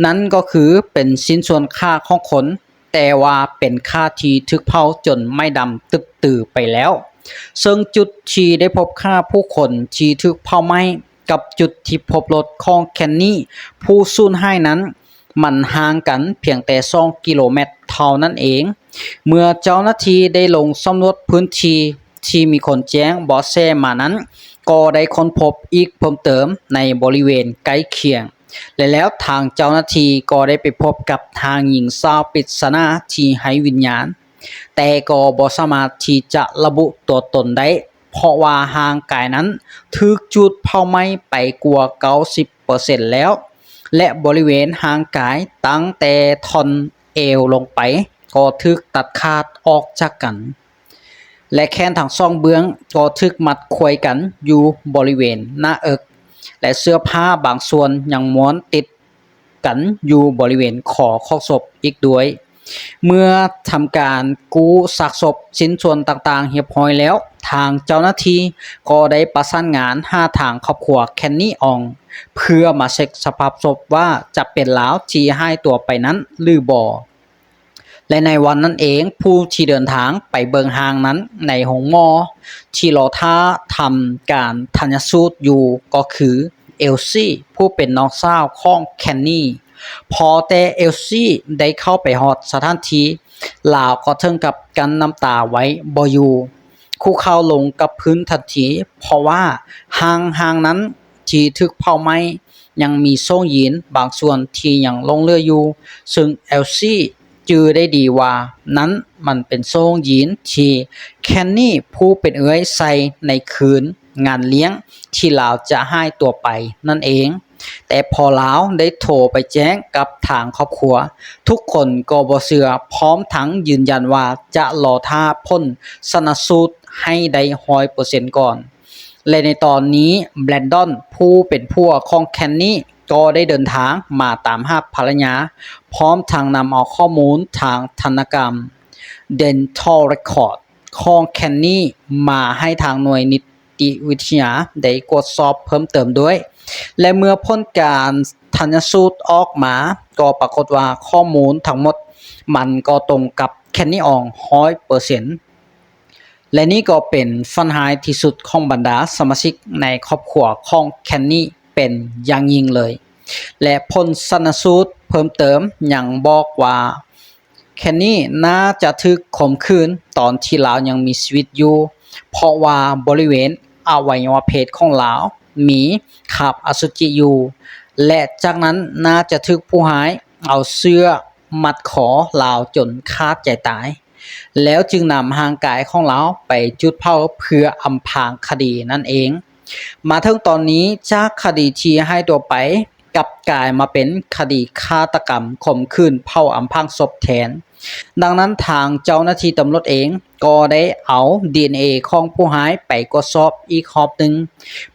ນັ້ນກໍຄືເປັນຊິ້ນສ່ວນຂາຂອງຄົນ, ແຕ່ວ່າເປັນຂາທີ່ຖືກເຜົາຈົນໄໝ້ດຳຕຶບຕືໄປແລ້ວ. ເຊິ່ງຈຸດທີ່ໄດ້ພົບຂາຜູ້ຄົນທີ່ຖືກເຜົາໄໝ້ ກັບຈຸດທີ່ພົບລົດຂອງແຄນນີຜູ້ສູນຫາຍນັ້ນ ມັນຫ່າງກັນພຽງແຕ່ສອງກິໂລແມັດເທົ່ານັ້ນເອງ. ເມື່ອເຈົ້າໜ້າທີ່ໄດ້ລົງສຳຫຼວດພື້ນທີ່ທີ່ມີຄົນແຈ້ງເບາະແສມານັ້ນ, ກໍໄດ້ຄົ້ນພົບອີກເພີ່ມເຕີມໃນບໍລິເວນໃກ້ຄຽງ ແລະ ແລ້ວທາງເຈົ້າໜ້າທີ່ກໍໄດ້ໄປພົບກັບທາງຍິງສາວປິດສະໜາທີ່ໄຮ້ວິນຍານ, ແຕ່ກໍບໍ່ສາມາດທີ່ຈະລະບຸຕົວຕົນໄດ້ ເພາະວ່າຮ່າງກາຍນັ້ນຖືກຈູດເຜົາໄໝ້ໄປກວ່າເກົ້າສິບເປີເຊັນແລ້ວ ແລະ ບໍລິເວນຮ່າງກາຍຕັ້ງແຕ່ທ່ອນເອວລົງໄປກໍຖືກຕັດຂາດອອກຈາກກັນ ແລະ ແຂນທັງສອງເບື້ອງກໍຖືກມັດຂ້ວຍກັນຢູ່ບໍລິເວນໜ້າເອິກ ແລະ ເສື້ອຜ້າບາງສ່ວນຍັງມ້ວນຕິດກັນຢູ່ບໍລິເວນຄໍຂອງສົບອີກດ້ວຍ. ເມື່ອທຳການກູ້ຊາກສົບ, ຊິ້ນສ່ວນຕ່າງໆຮຽບຮ້ອຍແລ້ວ, ທາງເຈົ້າໜ້າທີ່ກໍໄດ້ປະສານງານຫາທາງຄອບຄົວແຄນນີອອງ ເພື່ອມາເຊັກສະພາບສົບວ່າຈະເປັນລາວທີ່ຫາຍຕົວໄປນັ້ນຫຼືບໍ່. ແລະ ໃນວັນນັ້ນເອງ, ຜູ້ທີ່ເດີນທາງໄປເບິ່ງຮ່າງນັ້ນໃນໂຮງໝໍທີ່ລໍຖ້າທຳການທັນຍະສູດຢູ່ກໍຄືເອລຊີ ຜູ້ເປັນນ້ອງສາວຂອງແຄນນີ. ພໍແຕ່ເອລຊີໄດ້ເຂົ້າໄປຮອດສະຖານທີ່, ລາວກໍເຖິງກັບກັ້ນນ້ຳຕາໄວ້ບໍ່ຢູ່, ຄຸກເຂົ່າລົງກັບພື້ນທັນທີ, ເພາະວ່າຮ່າງ, ຮ່າງນັ້ນ ທີ່ຖືກເຜົາໄໝ້ ຍັງມີໂສ້ງຢີນບາງສ່ວນທີ່ຍັງຫຼົງເຫຼືອຢູ່, ເຊິ່ງເອລຊີຈື່ໄດ້ດີວ່ານັ້ນມັນເປັນໂສ້ງຢີນທີ່ແຄນນີຜູ້ເປັນເອື້ອຍໃສ່ໃນຄືນງານລ້ຽງທີ່ລາວຈະຫາຍຕົວໄປນັ້ນເອງ. ແຕ່ພໍລາວໄດ້ໂທໄປແຈ້ງກັບທາງຄອບຄົວ, ທຸກຄົນກໍບໍ່ເຊື່ອ, ພ້ອມທັງຢືນຢັນວ່າຈະລໍຖ້າຜົນຊັນນະສູດໃຫ້ໄດ້ຮ້ອຍເປີເຊັນກ່ອນ. ແລະ ໃນຕອນນີ້ ແບຣນດອນ ຜູ້ເປັນຜົວຂອງແຄນນີ ກໍໄດ້ເດີນທາງມາຕາມຫາພັນລະຍາ, ພ້ອມທັງນຳເອົາຂໍ້ມູນທາງທັນນະກຳ ເດນທັລເຣຄອດ ຂອງແຄນນີ ມາໃຫ້ທາງໜ່ວຍນິຕິວິທະຍາໄດ້ກວດສອບເພີ່ມເຕີມດ້ວຍ. ແລະ ເມື່ອຜົນການທັນນະສູດອອກມາ, ກໍປາກົດວ່າຂໍ້ມູນທັງໝົດມັນກໍຕົງກັບແຄນນີອອງຮ້ອຍເປີເຊັນ. ແລະ ນີ້ກໍເປັນຝັນຮ້າຍທີ່ສຸດຂອງບັນດາສະມາຊິກໃນຄອບຄົວຂອງແຄນນີເປັນຢ່າງຍິ່ງເລີຍ ແລະ ຜົນຊັນນະສູດເພີ່ມເຕີມຍັງບອກວ່າ ແຄນນີໜ້າຈະຖືກຂົ່ມຂືນຕອນທີ່ລາວຍັງມີຊີວິດຢູ່ ເພາະວ່າບໍລິເວນອະໄວຍະວະເພດຂອງລາວມີຄາບອະສຸຈິຢູ່ ແລະ ຈາກນັ້ນໜ້າຈະຖືກຜູ້ຮ້າຍເອົາເສື້ອມັດຄໍລາວຈົນຂາດໃຈຕາຍ. ແລ້ວຈຶ່ງນຳຮ່າງກາຍຂອງລາວໄປຈູດເຜົາເພື່ອອຳພາງຄະດີນັ້ນເອງ. ມາເຖິງຕອນນີ້, ຈາກຄະດີທີ່ຫາຍຕົວໄປ ກັບກາຍມາເປັນຄະດີຄາດຕະກຳ, ຂົ່ມຂືນ, ເຜົາ, ອຳພາງສົບແທນ. ດັ່ງນັ້ນ, ທາງເຈົ້າໜ້າທີ່ຕຳຫຼວດເອງກໍໄດ້ເອົາດີເອັນເອຂອງຜູ້ຮ້າຍໄປກວດສອບອີກຮອບໜຶ່ງ,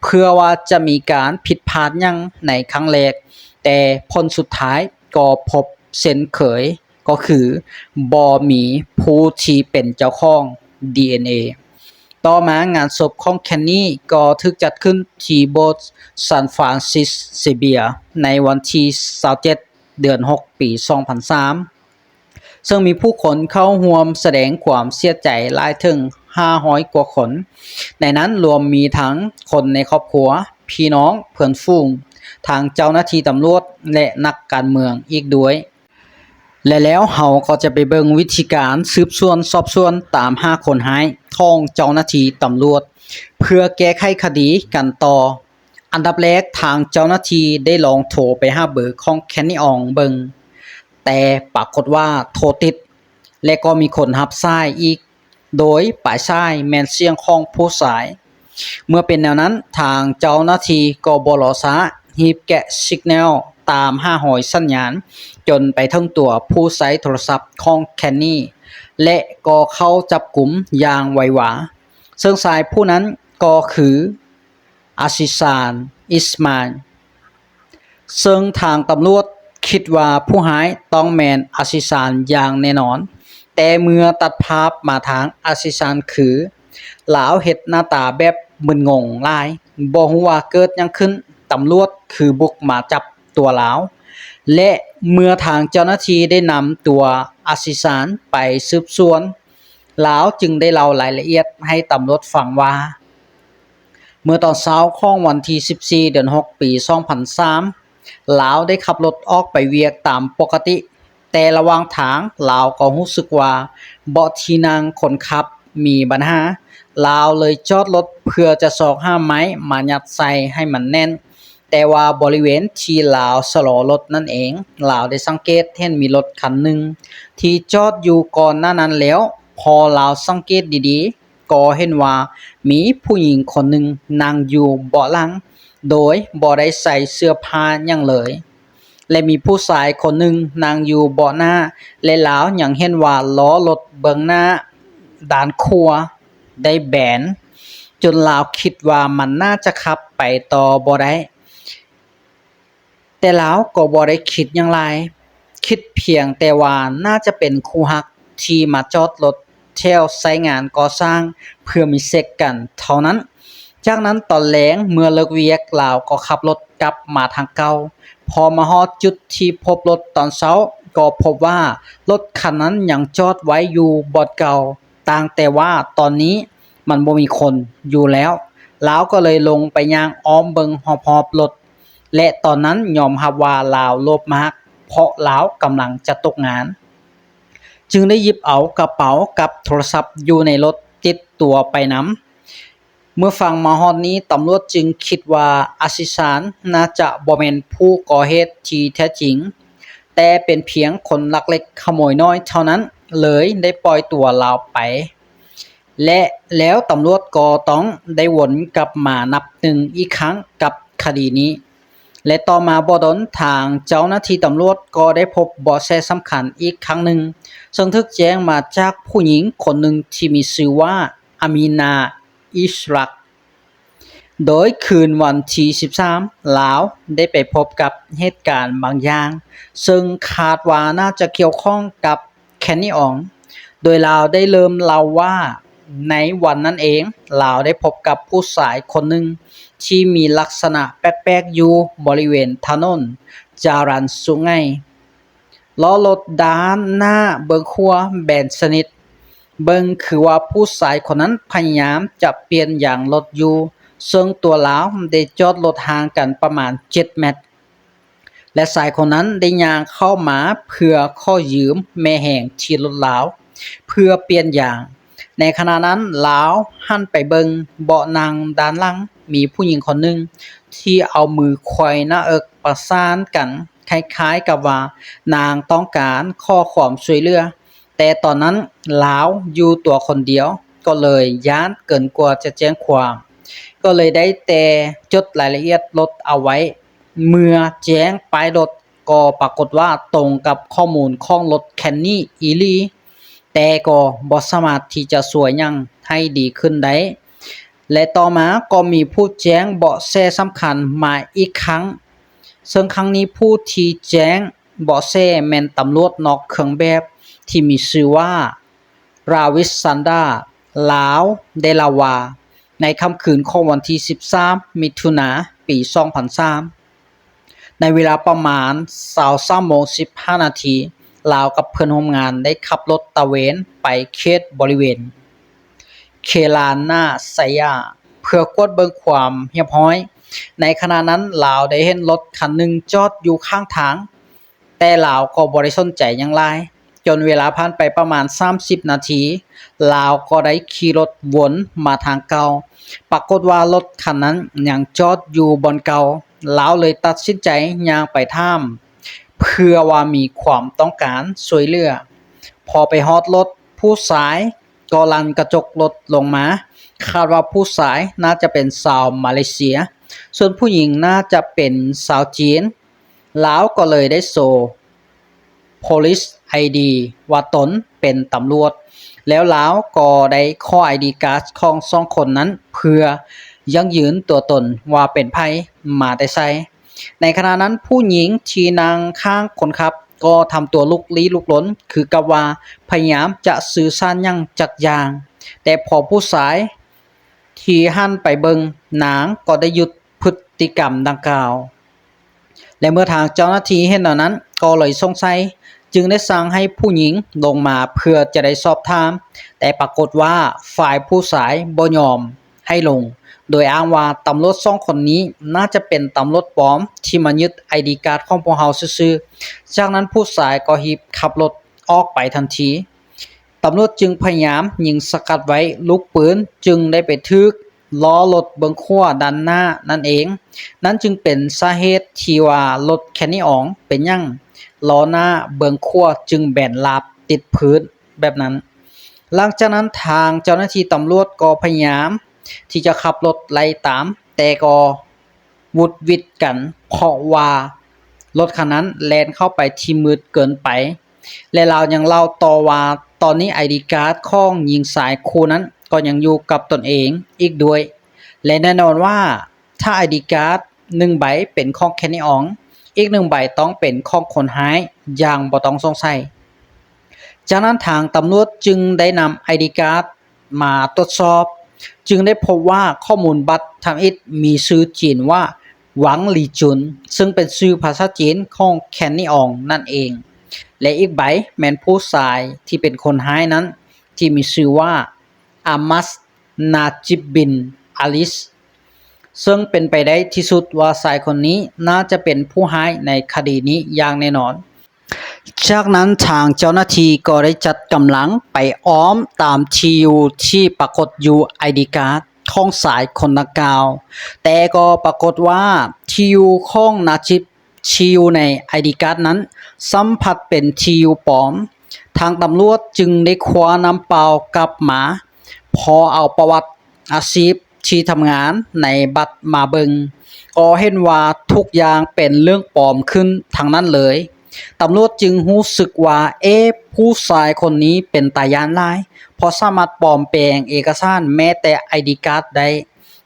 ເພື່ອວ່າຈະມີການຜິດພາດຫຍັງໃນຄັ້ງແລກ, ແຕ່ຜົນສຸດທ້າຍກໍພົບເຊັ່ນເຄີຍ. ກໍຄືບໍ່ມີຜູ້ທີ່ເປັນເຈົ້າຂອງດີເອັນເອ. ຕໍ່ມາງານສົບຂອງແຄນນີກໍຖືກຈັດຂຶ້ນທີ່ໂບດຊານຟຣານຊິສເຊເບຍໃນວັນທີຊາວເຈັດ ເດືອນຫົກ ປີສອງພັນສາມ ເຊິ່ງມີຜູ້ຄົນເຂົ້າຮ່ວມສະແດງຄວາມເສຍໃຈຫຼາຍເຖິງຫ້າຮ້ອຍກວ່າຄົນ, ໃນນັ້ນລວມມີທັງຄົນໃນຄອບຄົວ, ພີ່ນ້ອງ, ເພື່ອນຝູງ, ທາງເຈົ້າໜ້າທີ່ຕຳຫຼວດ ແລະ ນັກການເມືອງອີກດ້ວຍ. ແລະ ແລ້ວເຮົາກໍຈະໄປເບິ່ງວິທີການສືບສວນສອບສວນຕາມຫາຄົນຮ້າຍຂອງເຈົ້າໜ້າທີ່ຕຳຫຼວດ ເພື່ອແກ້ໄຂຄະດີກັນຕໍ່. ອັນດັບແລກ, ທາງເຈົ້າໜ້າທີ່ໄດ້ລອງໂທໄປຫາເບີຂອງແຄນນີອອງເບິ່ງ, ແຕ່ປາກົດວ່າໂທຕິດ ແລະ ກໍມີຄົນຮັບສາຍອີກ. ໂດຍປາຍສາຍແມ່ນສຽງຂອງຜູ້ຊາຍ. ເມື່ອເປັນແນວນັ້ນ, ທາງເຈົ້າໜ້າທີ່ກໍບໍ່ລໍຊ້າ, ຮີບແກະຊິກແນວຕາມຫາຮອຍສັນຍານ, ຈົນໄປເຖິງຕົວຜູ້ໃຊ້ໂທລະສັບຂອງແຄນນີ ແລະ ກໍເຂົ້າຈັບກຸມຢ່າງໄວວາ. ເຊິ່ງຊາຍຜູ້ນັ້ນກໍຄື ອາຊິຊານ ອິດມານ ເຊິ່ງທາງຕຳຫຼວດ ຄິດວ່າຜູ້ຮ້າຍຕ້ອງແມ່ນອາຊີຊານຢ່າງແນ່ນອນ, ແຕ່ເມື່ອຕັດພາບມາທາງອາຊີຊານຄື ລາວເຮັດໜ້າຕາແບບມຶນງົງຫຼາຍ, ບໍ່ຮູ້ວ່າເກີດຫຍັງຂຶ້ນ, ຕຳຫຼວດຄືບຸກມາຈັບຕົວລາວ ແລະ ເມື່ອທາງເຈົ້າໜ້າທີ່ໄດ້ນຳຕົວອາຊີຊານໄປສືບສວນ, ລາວຈຶ່ງໄດ້ເລົ່າລາຍລະອຽດໃຫ້ຕຳຫຼວດຟັງວ່າ ເມື່ອຕອນເຊົ້າຂອງວັນທີສິບສີ່ ເດືອນຫົກ ປີສອງພັນສາມ ລາວໄດ້ຂັບລົດອອກໄປວຽກຕາມປົກກະຕິ, ແຕ່ລະຫວ່າງທາງລາວກໍຮູ້ສຶກວ່າເບາະທີ່ນັ່ງຄົນຂັບມີບັນຫາ, ລາວເລີຍຈອດລົດເພື່ອຈະຊອກຫາໄມ້ມາຍັດໃສ່ໃຫ້ມັນແໜ້ນ, ແຕ່ວ່າບໍລິເວນທີ່ລາວຊະລໍລົດນັ້ນເອງ, ລາວໄດ້ສັງເກດເຫັນມີລົດຄັນໜຶ່ງທີ່ຈອດຢູ່ກ່ອນໜ້ານັ້ນແລ້ວ, ພໍລາວສັງເກດດີໆ ກໍເຫັນວ່າມີຜູ້ຍິງຄົນໜຶ່ງນັ່ງຢູ່ເບາະຫຼັງ ໂດຍບໍ່ໄດ້ໃສ່ເສື້ອຜ້າຫຍັງເລີຍ ແລະ ມີຜູ້ຊາຍຄົນໜຶ່ງນັ່ງຢູ່ເບາະໜ້າ ແລະ ລາວຍັງເຫັນວ່າລໍ້ລົດເບື້ອງໜ້າດ້ານຂວາໄດ້ແບນ ຈົນລາວຄິດວ່າມັນໜ້າຈະຂັບໄປຕໍ່ບໍ່ໄດ້. ແຕ່ລາວກໍບໍ່ໄດ້ຄິດຫຍັງຫຼາຍ, ຄິດພຽງແຕ່ວ່າໜ້າຈະເປັນຄູ່ຮັກທີ່ມາຈອດລົດແຖວໄຊງານກໍ່ສ້າງເພື່ອມີເຊັກກັນເທົ່ານັ້ນ. ຈາກນັ້ນຕອນແລງເມື່ອເລີກວຽກ, ລາວກໍຂັບລົດກັບມາທາງເກົ່າ. ພໍມາຮອດຈຸດທີ່ພົບລົດຕອນເຊົ້າ, ກໍພົບວ່າລົດຄັນນັ້ນຍັງຈອດໄວ້ຢູ່ບ່ອນເກົ່າ, ຕ່າງແຕ່ວ່າຕອນນີ້ມັນບໍ່ມີຄົນຢູ່ແລ້ວ. ລາວກໍເລີຍລົງໄປຍ່າງອ້ອມເບິ່ງຮອບໆລົດ ແລະ ຕອນນັ້ນຍອມຮັບວ່າລາວໂລບມາກ ເພາະລາວກຳລັງຈະຕົກງານ, ຈຶ່ງໄດ້ຫຍິບເອົາກະເປົາກັບໂທລະສັບຢູ່ໃນລົດຕິດຕົວໄປນຳ. ເມື່ອຟັງມາຮອດນີ້, ຕຳຫຼວດຈຶ່ງຄິດວ່າອາຊີຊານໜ້າຈະບໍ່ແມ່ນຜູ້ກໍ່ເຫດທີ່ແທ້ຈິງ, ແຕ່ເປັນພຽງຄົນລັກເລັກຂະໂມຍນ້ອຍເທົ່ານັ້ນ, ເລີຍໄດ້ປ່ອຍຕົວລາວໄປ. ແລະ ແລ້ວຕຳຫຼວດກໍຕ້ອງໄດ້ວົນກັບມານັບໜຶ່ງອີກຄັ້ງກັບຄະດີນີ້ ແລະ ຕໍ່ມາບໍ່ດົນ, ທາງເຈົ້າໜ້າທີ່ຕຳຫຼວດກໍໄດ້ພົບເບາະແສສຳຄັນອີກຄັ້ງໜຶ່ງ, ເຊິ່ງຖືກແຈ້ງມາຈາກຜູ້ຍິງຄົນໜຶ່ງທີ່ມີຊື່ວ່າ ອາມີນາ ອິສຣັກ. ໂດຍຄືນວັນທີສິບສາມ ລາວໄດ້ໄປພົບກັບເຫດການບາງຢ່າງ ເຊິ່ງຄາດວ່າໜ້າຈະກ່ຽວຂ້ອງກັບແຄນນີອອງ, ໂດຍລາວໄດ້ເລີ່ມເລົ່າວ່າ ໃນວັນນັ້ນເອງ ລາວໄດ້ພົບກັບຜູ້ຊາຍຄົນໜຶ່ງທີ່ມີລັກສະນະແປກໆຢູ່ບໍລິເວນຖະໜົນຈາຣັນສຸໄງ. ລໍ້ລົດດ້ານໜ້າເບື້ອງຂວາແບນສະໜິດ. ເບິ່ງຄືວ່າຜູ້ຊາຍຄົນນັ້ນພະຍາຍາມຈະປ່ຽນຢາງລົດຢູ່, ເຊິ່ງຕົວລາວໄດ້ຈອດລົດຫ່າງກັນປະມານເຈັດແມັດ ແລະ ຊາຍຄົນນັ້ນໄດ້ຍ່າງເຂົ້າມາເພື່ອຂໍຢືມແມ່ແຮງທີ່ລົດລາວ ເພື່ອປ່ຽນຢາງ. ໃນຂະນະນັ້ນລາວຫັນໄປເບິ່ງເບາະນັ່ງດ້ານຫຼັງ, ມີຜູ້ຍິງຄົນໜຶ່ງທີ່ເອົາມືໄຂວ້ໜ້າເອິກປະສານກັນ ຄ້າຍໆກັບວ່ານາງຕ້ອງການຂໍຄວາມຊ່ວຍເຫຼືອ, ແຕ່ຕອນນັ້ນລາວຢູ່ຕົວຄົນດຽວ ກໍເລີຍຢ້ານເກີນກວ່າຈະແຈ້ງຄວາມ, ກໍເລີຍໄດ້ແຕ່ຈົດລາຍລະອຽດລົດເອົາໄວ້. ເມື່ອແຈ້ງປ້າຍລົດ ກໍປາກົດວ່າຕົງກັບຂໍ້ມູນຂອງລົດແຄນນີອີ່ຫຼີ, ແຕ່ກໍບໍ່ສາມາດທີ່ຈະຊ່ວຍຫຍັງໃຫ້ດີຂຶ້ນໄດ້. ແລະ ຕໍ່ມາກໍມີຜູ້ແຈ້ງເບາະແສສຳຄັນມາອີກຄັ້ງ, ເຊິ່ງຄັ້ງນີ້ຜູ້ທີ່ແຈ້ງເບາະແສແມ່ນຕຳຫຼວດນອກເຄື່ອງແບບທີ່ມີຊື່ວ່າ ລາວິດຊັນດາ. ລາວໄດ້ເລົ່າວ່າ ໃນຄ່ຳຄືນຂອງວັນທີສິບສາມ ມິຖຸນາ ປີສອງພັນສາມ ໃນເວລາປະມານຊາວສາມໂມງສິບຫ້ານາທີ, ລາວກັບເພື່ອນຮ່ວມງານໄດ້ຂັບລົດຕະເວນໄປເຂດບໍລິເວນເຄລານາໄຊຍາ ເພື່ອກວດເບິ່ງຄວາມຮຽບຮ້ອຍ. ໃນຂະນະນັ້ນລາວໄດ້ເຫັນລົດຄັນໜຶ່ງຈອດຢູ່ຂ້າງທາງ, ແຕ່ລາວກໍບໍ່ໄດ້ສົນໃຈຫຍັງຫຼາຍ. ຈົນເວລາຜ່ານໄປປະມານສາມສິບນາທີ, ລາວກໍໄດ້ຂີ່ລົດວົນມາທາງເກົ່າ. ປາກົດວ່າລົດຄັນນັ້ນຍັງຈອດຢູ່ບ່ອນເກົ່າ. ລາວເລີຍຕັດສິນໃຈຍ່າງໄປຖາມ ເພື່ອວ່າມີຄວາມຕ້ອງການຊ່ວຍເຫຼືອ. ພໍໄປຮອດລົດ, ຜູ້ຊາຍກໍລັ່ນກະຈົກລົດລົງມາ. ຄາດວ່າຜູ້ຊາຍໜ້າຈະເປັນຊາວມາເລເຊຍ, ສ່ວນຜູ້ຍິງໜ້າຈະເປັນຊາວຈີນ. ລາວກໍເລີຍໄດ້ໂຊ police ID ວ່າຕົນເປັນຕຳຫຼວດ, ແລ້ວລາວກໍໄດ້ຂໍ ID card ຂອງສອງຄົນນັ້ນ ເພື່ອຢັ້ງຢືນຕົວຕົນວ່າເປັນໃຜ, ມາແຕ່ໃສ. ໃນຂະນະນັ້ນ ຜູ້ຍິງທີ່ນັ່ງຂ້າງຄົນຂັບກໍທຳຕົວລຸກລີ້ລຸກລົນ ຄືກັບວ່າພະຍາຍາມຈະສື່ສານຫຍັງຈັກຢ່າງ, ແຕ່ພໍຜູ້ຊາຍທີ່ຫັນໄປເບິ່ງ, ນາງກໍໄດ້ຢຸດພຶດຕິກຳດັ່ງກ່າວ. ແລະ ເມື່ອທາງເຈົ້າໜ້າທີ່ເຫັນແນວນັ້ນກໍເລີຍສົງໄສ, ຈຶ່ງໄດ້ສັ່ງໃຫ້ຜູ້ຍິງລົງມາເພື່ອຈະໄດ້ສອບຖາມ, ແຕ່ປາກົດວ່າຝ່າຍຜູ້ຊາຍບໍ່ຍອມໃຫ້ລົງ, ໂດຍອ້າງວ່າຕຳຫຼວດສອງຄົນນີ້ໜ້າຈະເປັນຕຳຫຼວດປອມທີ່ມາຍຶດໄອດີກາດຂອງພວກເຮົາຊື່ໆ. ຈາກນັ້ນຜູ້ຊາຍກໍຮີບຂັບລົດອອກໄປທັນທີ. ຕຳຫຼວດຈຶ່ງພະຍາຍາມຍິງສະກັດໄວ້, ລູກປືນຈຶ່ງໄດ້ໄປຖືກລໍ້ລົດເບື້ອງຂວາດ້ານໜ້ານັ້ນເອງ. ນັ້ນຈຶ່ງເປັນສາເຫດທີ່ວ່າລົດແຄນນີອອງເປັນຫຍັງລໍ້ໜ້າເບື້ອງຂວາຈຶ່ງແບນລາບຕິດພື້ນແບບນັ້ນ. ຫຼັງຈາກນັ້ນທາງເຈົ້າໜ້າທີ່ຕຳຫຼວດກໍພະຍາຍາມທີ່ຈະຂັບລົດໄລ່ຕາມ, ແຕ່ກໍ ຫວຸດຫວິດກັນ ເພາະວ່າລົດຄັນນັ້ນແລ່ນເຂົ້າໄປທີ່ມືດເກີນໄປ. ແລະ ລາວຍັງເລົ່າຕໍ່ວ່າ ຕອນນີ້ໄອດີກາດຂອງຍິງຊາຍຄູ່ນັ້ນກໍຍັງຢູ່ກັບຕົນເອງອີກດ້ວຍ ແລະ ແນ່ນອນວ່າຖ້າໄອດີກາດໜຶ່ງໃບເປັນຂອງແຄນນີອອງ, ອີກໜຶ່ງໃບຕ້ອງເປັນຂອງຄົນຮ້າຍຢ່າງບໍ່ຕ້ອງສົງໄສ. ຈາກນັ້ນທາງຕຳຫຼວດຈຶ່ງໄດ້ນຳໄອດີກາດ ມາກວດສອບ, ຈຶ່ງໄດ້ພົບວ່າຂໍ້ມູນບັດທຳອິດມີຊື່ຈີນວ່າ ຫວັງຫຼີຈຸນ, ເຊິ່ງເປັນຊື່ພາສາຈີນຂອງແຄນນີອອງນັ້ນເອງ ແລະ ອີກໃບແມ່ນຜູ້ຊາຍທີ່ເປັນຄົນຮ້າຍນັ້ນ ທີ່ມີຊື່ວ່າ ອາມັດ ນາຈິບ ບິນ ອາລິດ ເຊິ່ງເປັນໄປໄດ້ທີ່ສຸດວ່າຊາຍຄົນນີ້ໜ້າຈະເປັນຜູ້ຮ້າຍໃນຄະດີນີ້ຢ່າງແນ່ນອນ. ຈາກນັ້ນທາງເຈົ້າໜ້າທີ່ກໍໄດ້ຈັດກຳລັງໄປອ້ອມຕາມທີ່ຢູ່ທີ່ປາກົດຢູ່ໄອດີກາດຂອງຊາຍຄົນດັ່ງກ່າວ, ແຕ່ກໍປາກົດວ່າທີ່ຢູ່ຂອງນາຈິບທີ່ຢູ່ໃນໄອດີກາດນັ້ນ ຊ້ຳພັດເປັນທີ່ຢູ່ປອມ. ທາງຕຳຫຼວດຈຶ່ງໄດ້ຄວ້ານ້ຳເປົ່າກັບມາ, ພໍເອົາປະຫວັດອາຊີບ ທີ່ທຳງານໃນບັດມາເບິ່ງ ກໍເຫັນວ່າທຸກຢ່າງເປັນເລື່ອງປອມຂຶ້ນທັງນັ້ນເລີຍ. ຕຳຫຼວດຈຶ່ງຮູ້ສຶກວ່າ ເອ ຜູ້ຊາຍຄົນນີ້ເປັນຕາຢ້ານຫຼາຍ ເພາະສາມາດປອມແປງເອກະສານແມ້ແຕ່ໄອດີກາດໄດ້.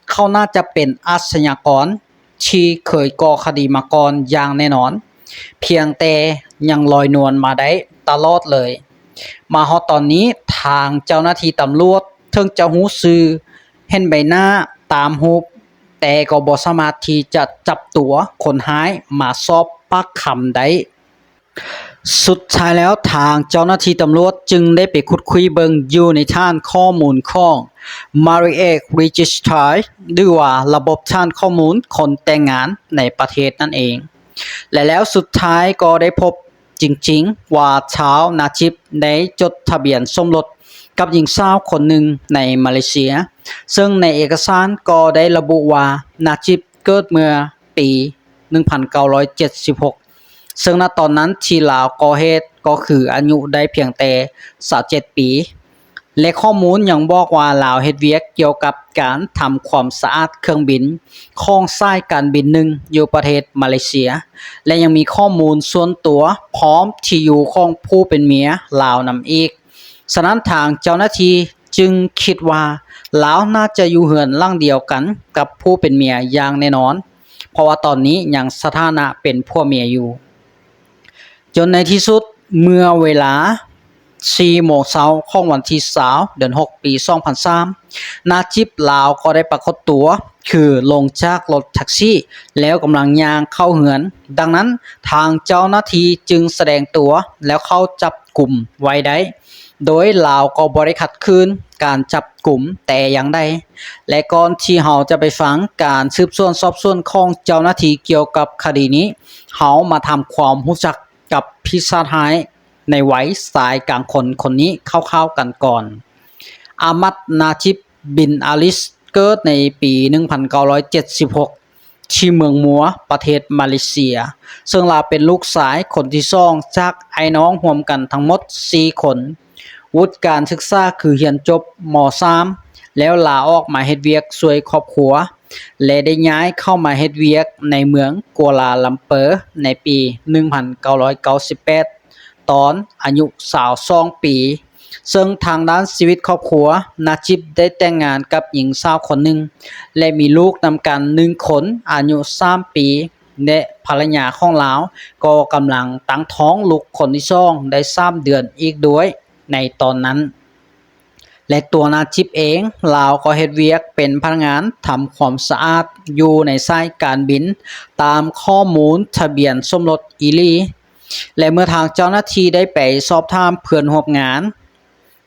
ເຂົາໜ້າຈະເປັນອາຊະຍາກອນທີ່ເຄີຍກໍ່ຄະດີມາກ່ອນຢ່າງແນ່ນອນ, ພຽງແຕ່ຍັງລອຍນວນມາໄດ້ຕະຫຼອດເລີຍ. ມາຮອດຕອນນີ້ ທາງເຈົ້າໜ້າທີ່ຕຳຫຼວດ ເຖິງຈະຮູ້ຊື່ ເຫັນໃບໜ້າຕາມຮູບ, ແຕ່ກໍບໍ່ສາມາດທີ່ຈະຈັບຕົວຄົນຮ້າຍມາສອບປາກຄຳໄດ້. ສຸດທ້າຍແລ້ວ ທາງເຈົ້າໜ້າທີ່ຕຳຫຼວດຈຶ່ງໄດ້ໄປຂຸດຄຸຍເບິ່ງຢູ່ໃນຖານຂໍ້ມູນຂອງ Marriage Registry ຫຼືວ່າລະບົບຖານຂໍ້ມູນຄົນແຕ່ງງານໃນປະເທດນັ້ນເອງ ແລະ ແລ້ວສຸດທ້າຍກໍໄດ້ພົບ ຈິງໆ ວ່າຊາວນາຈິບໄດ້ຈົດທະບຽນສົມລົດກັບຍິງສາວຄົນໜຶ່ງໃນມາເລເຊຍ, ເຊິ່ງໃນເອກະສານກໍໄດ້ລະບຸວ່ານາຈິບເກີດເມື່ອປີໜຶ່ງພັນເກົ້າຮ້ອຍເຈັດສິບຫົກ ເຊິ່ງນະຕອນນັ້ນທີ່ລາວກໍ່ເຫດກໍຄືອາຍຸໄດ້ພຽງແຕ່ຊາວເຈັດປີ. ແລະ ຂໍ້ມູນຍັງບອກວ່າລາວເຮັດວຽກກ່ຽວກັບການທຳຄວາມສະອາດເຄື່ອງບິນຂອງສາຍການບິນໜຶ່ງຢູ່ປະເທດມາເລເຊຍ ແລະ ຍັງມີຂໍ້ມູນສ່ວນຕົວພ້ອມທີ່ຢູ່ຂອງຜູ້ເປັນເມຍລາວນຳອີກ. ສະນັ້ນທາງເຈົ້າໜ້າທີ່ຈຶ່ງຄິດວ່າລາວໜ້າຈະຢູ່ເຮືອນຫຼັງດຽວກັນກັບຜູ້ເປັນເມຍຢ່າງແນ່ນອນ, ເພາະວ່າຕອນນີ້ຍັງສະຖານະເປັນຜົວເມຍຢູ່. ຈົນໃນທີ່ສຸດ ເມື່ອເວລາສີ່ໂມງເຊົ້າຂອງວັນທີຊາວ ເດືອນຫົກ ປີສອງພັນສາມ ນາຈິບລາວກໍໄດ້ປາກົດຕົວ ຄືລົງຈາກລົດແທັກຊີ ແລ້ວກຳລັງຍ່າງເຂົ້າເຮືອນ. ດັ່ງນັ້ນ ທາງເຈົ້າໜ້າທີ່ຈຶ່ງສະແດງຕົວ ແລ້ວເຂົ້າຈັບກຸມໄວ້ໄດ້, ໂດຍລາວກໍບໍ່ໄດ້ຂັດຂືນການຈັບກຸມແຕ່ຢ່າງໃດ. ແລະ ກ່ອນທີ່ເຮົາຈະໄປຟັງການສືບສວນສອບສວນຂອງເຈົ້າໜ້າທີ່ກ່ຽວກັບຄະດີນີ້, ເຮົາມາທຳຄວາມຮູ້ຈັກ ກັບປີສາດຮ້າຍໃນໄວຊາຍກາງຄົນຄົນນີ້ຄ່າວໆກັນກ່ອນ. ອາມັດ ນາຈິບ ບິນ ອາລິດ ເກີດໃນປີໜຶ່ງພັນເກົ້າຮ້ອຍເຈັດສິບຫົກ ທີ່ເມືອງມົວ ປະເທດມາເລເຊຍ, ເຊິ່ງລາວເປັນລູກຊາຍຄົນທີສອງຈາກອ້າຍນ້ອງຮວມກັນທັງໝົດສີ່ຄົນ. ວຸດການສຶກສາຄືຮຽນຈົບ ມໍສາມ ແລ້ວລາອອກມາເຮັດວຽກຊ່ວຍຄອບຄົວ ແລະ ໄດ້ຍ້າຍເຂົ້າມາເຮັດວຽກໃນເມືອງກົວລາລຳເປີໃນປີໜຶ່ງພັນເກົ້າຮ້ອຍເກົ້າສິບແປດ ຕອນອາຍຸຊາວສອງປີ. ເຊິ່ງທາງດ້ານຊີວິດຄອບຄົວ, ນາຈິບໄດ້ແຕ່ງງານກັບຍິງສາວຄົນໜຶ່ງ ແລະ ມີລູກນຳກັນໜຶ່ງຄົນອາຍຸສາມປີ. ແລະ ພັນລະຍາຂອງລາວກໍກຳລັງຕັ້ງທ້ອງລູກຄົນທີສອງໄດ້ສາມເດືອນອີກດ້ວຍໃນຕອນນັ້ນ. ແລະ ຕົວນາຈິບເອງ ລາວກໍເຮັດວຽກເປັນພະນັກງານທຳຄວາມສະອາດຢູ່ໃນສາຍການບິນ ຕາມຂໍ້ມູນທະບຽນສົມລົດອີ່ຫຼີ. ແລະ ເມື່ອທາງເຈົ້າໜ້າທີ່ໄດ້ໄປສອບຖາມເພື່ອນຮ່ວມງານ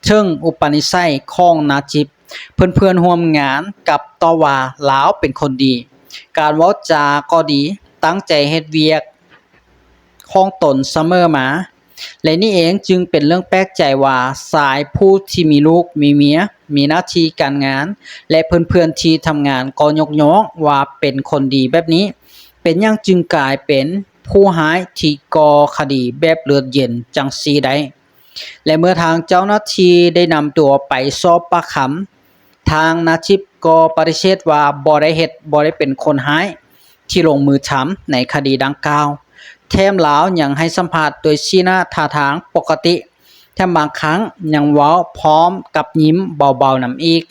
ເຖິງອຸປະນິໄສຂອງນາຈິບ, ເພື່ອນໆຮ່ວມງານກັບຕອບວ່າລາວເປັນຄົນດີ, ການເວົ້າຈາກໍດີ, ຕັ້ງໃຈເຮັດວຽກ ຂອງຕົນສະເໝີມາ ແລະ ນີ້ເອງຈຶ່ງເປັນເລື່ອງແປກໃຈວ່າຊາຍຜູ້ທີ່ມີລູກມີເມຍ, ມີໜ້າທີ່ການງານ ແລະ ເພື່ອນໆທີ່ທຳງານກໍຍົກຍ້ອງວ່າເປັນຄົນດີແບບນີ້, ເປັນຫຍັງຈຶ່ງກາຍເປັນຜູ້ຮ້າຍທີ່ກໍ່ຄະດີແບບເລືອດເຢັນຈັ່ງຊີ້ໄດ້? ແລະ ເມື່ອທາງເຈົ້າໜ້າທີ່ໄດ້ນຳຕົວໄປສອບປາກຄຳ, ທາງນາຈິບກໍປະຕິເສດວ່າບໍ່ໄດ້ເຮັດ, ບໍ່ໄດ້ເປັນຄົນຮ້າຍທີ່ລົງມືທຳໃນຄະດີດັ່ງກ່າວ. ແຖມລາວຍັງໃຫ້ສຳພາດດ້ວຍສີໜ້າທ່າທາງປົກກະຕິ, ແຖມບາງຄັ້ງຍັງເວົ້າພ້ອມກັບຍິ້ມເບົາໆນຳອີກ.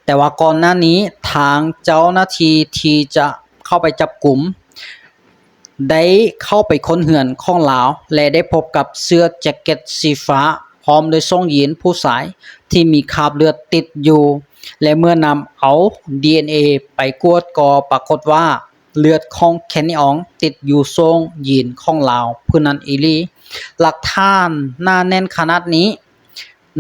ແຕ່ວ່າກ່ອນໜ້ານີ້ ທາງເຈົ້າໜ້າທີ່ທີ່ຈະເຂົ້າໄປຈັບກຸມ ໄດ້ເຂົ້າໄປຄົ້ນເຮືອນຂອງລາວ ແລະ ໄດ້ພົບກັບເສື້ອແຈັກເກັດສີຟ້າ ພ້ອມດ້ວຍສົ້ງຢີນຜູ້ຊາຍທີ່ມີຄາບເລືອດຕິດຢູ່ ແລະ ເມື່ອນຳເອົາ ດີເອັນເອ ໄປກວດກໍປາກົດວ່າ ເລືອດຂອງແຄນນີອອງຕິດຢູ່ສົ້ງຢີນຂອງລາວຜູ້ນັ້ນອີ່ຫຼີ. ຫຼັກຖານໜາແໜ້ນຂະໜາດນີ້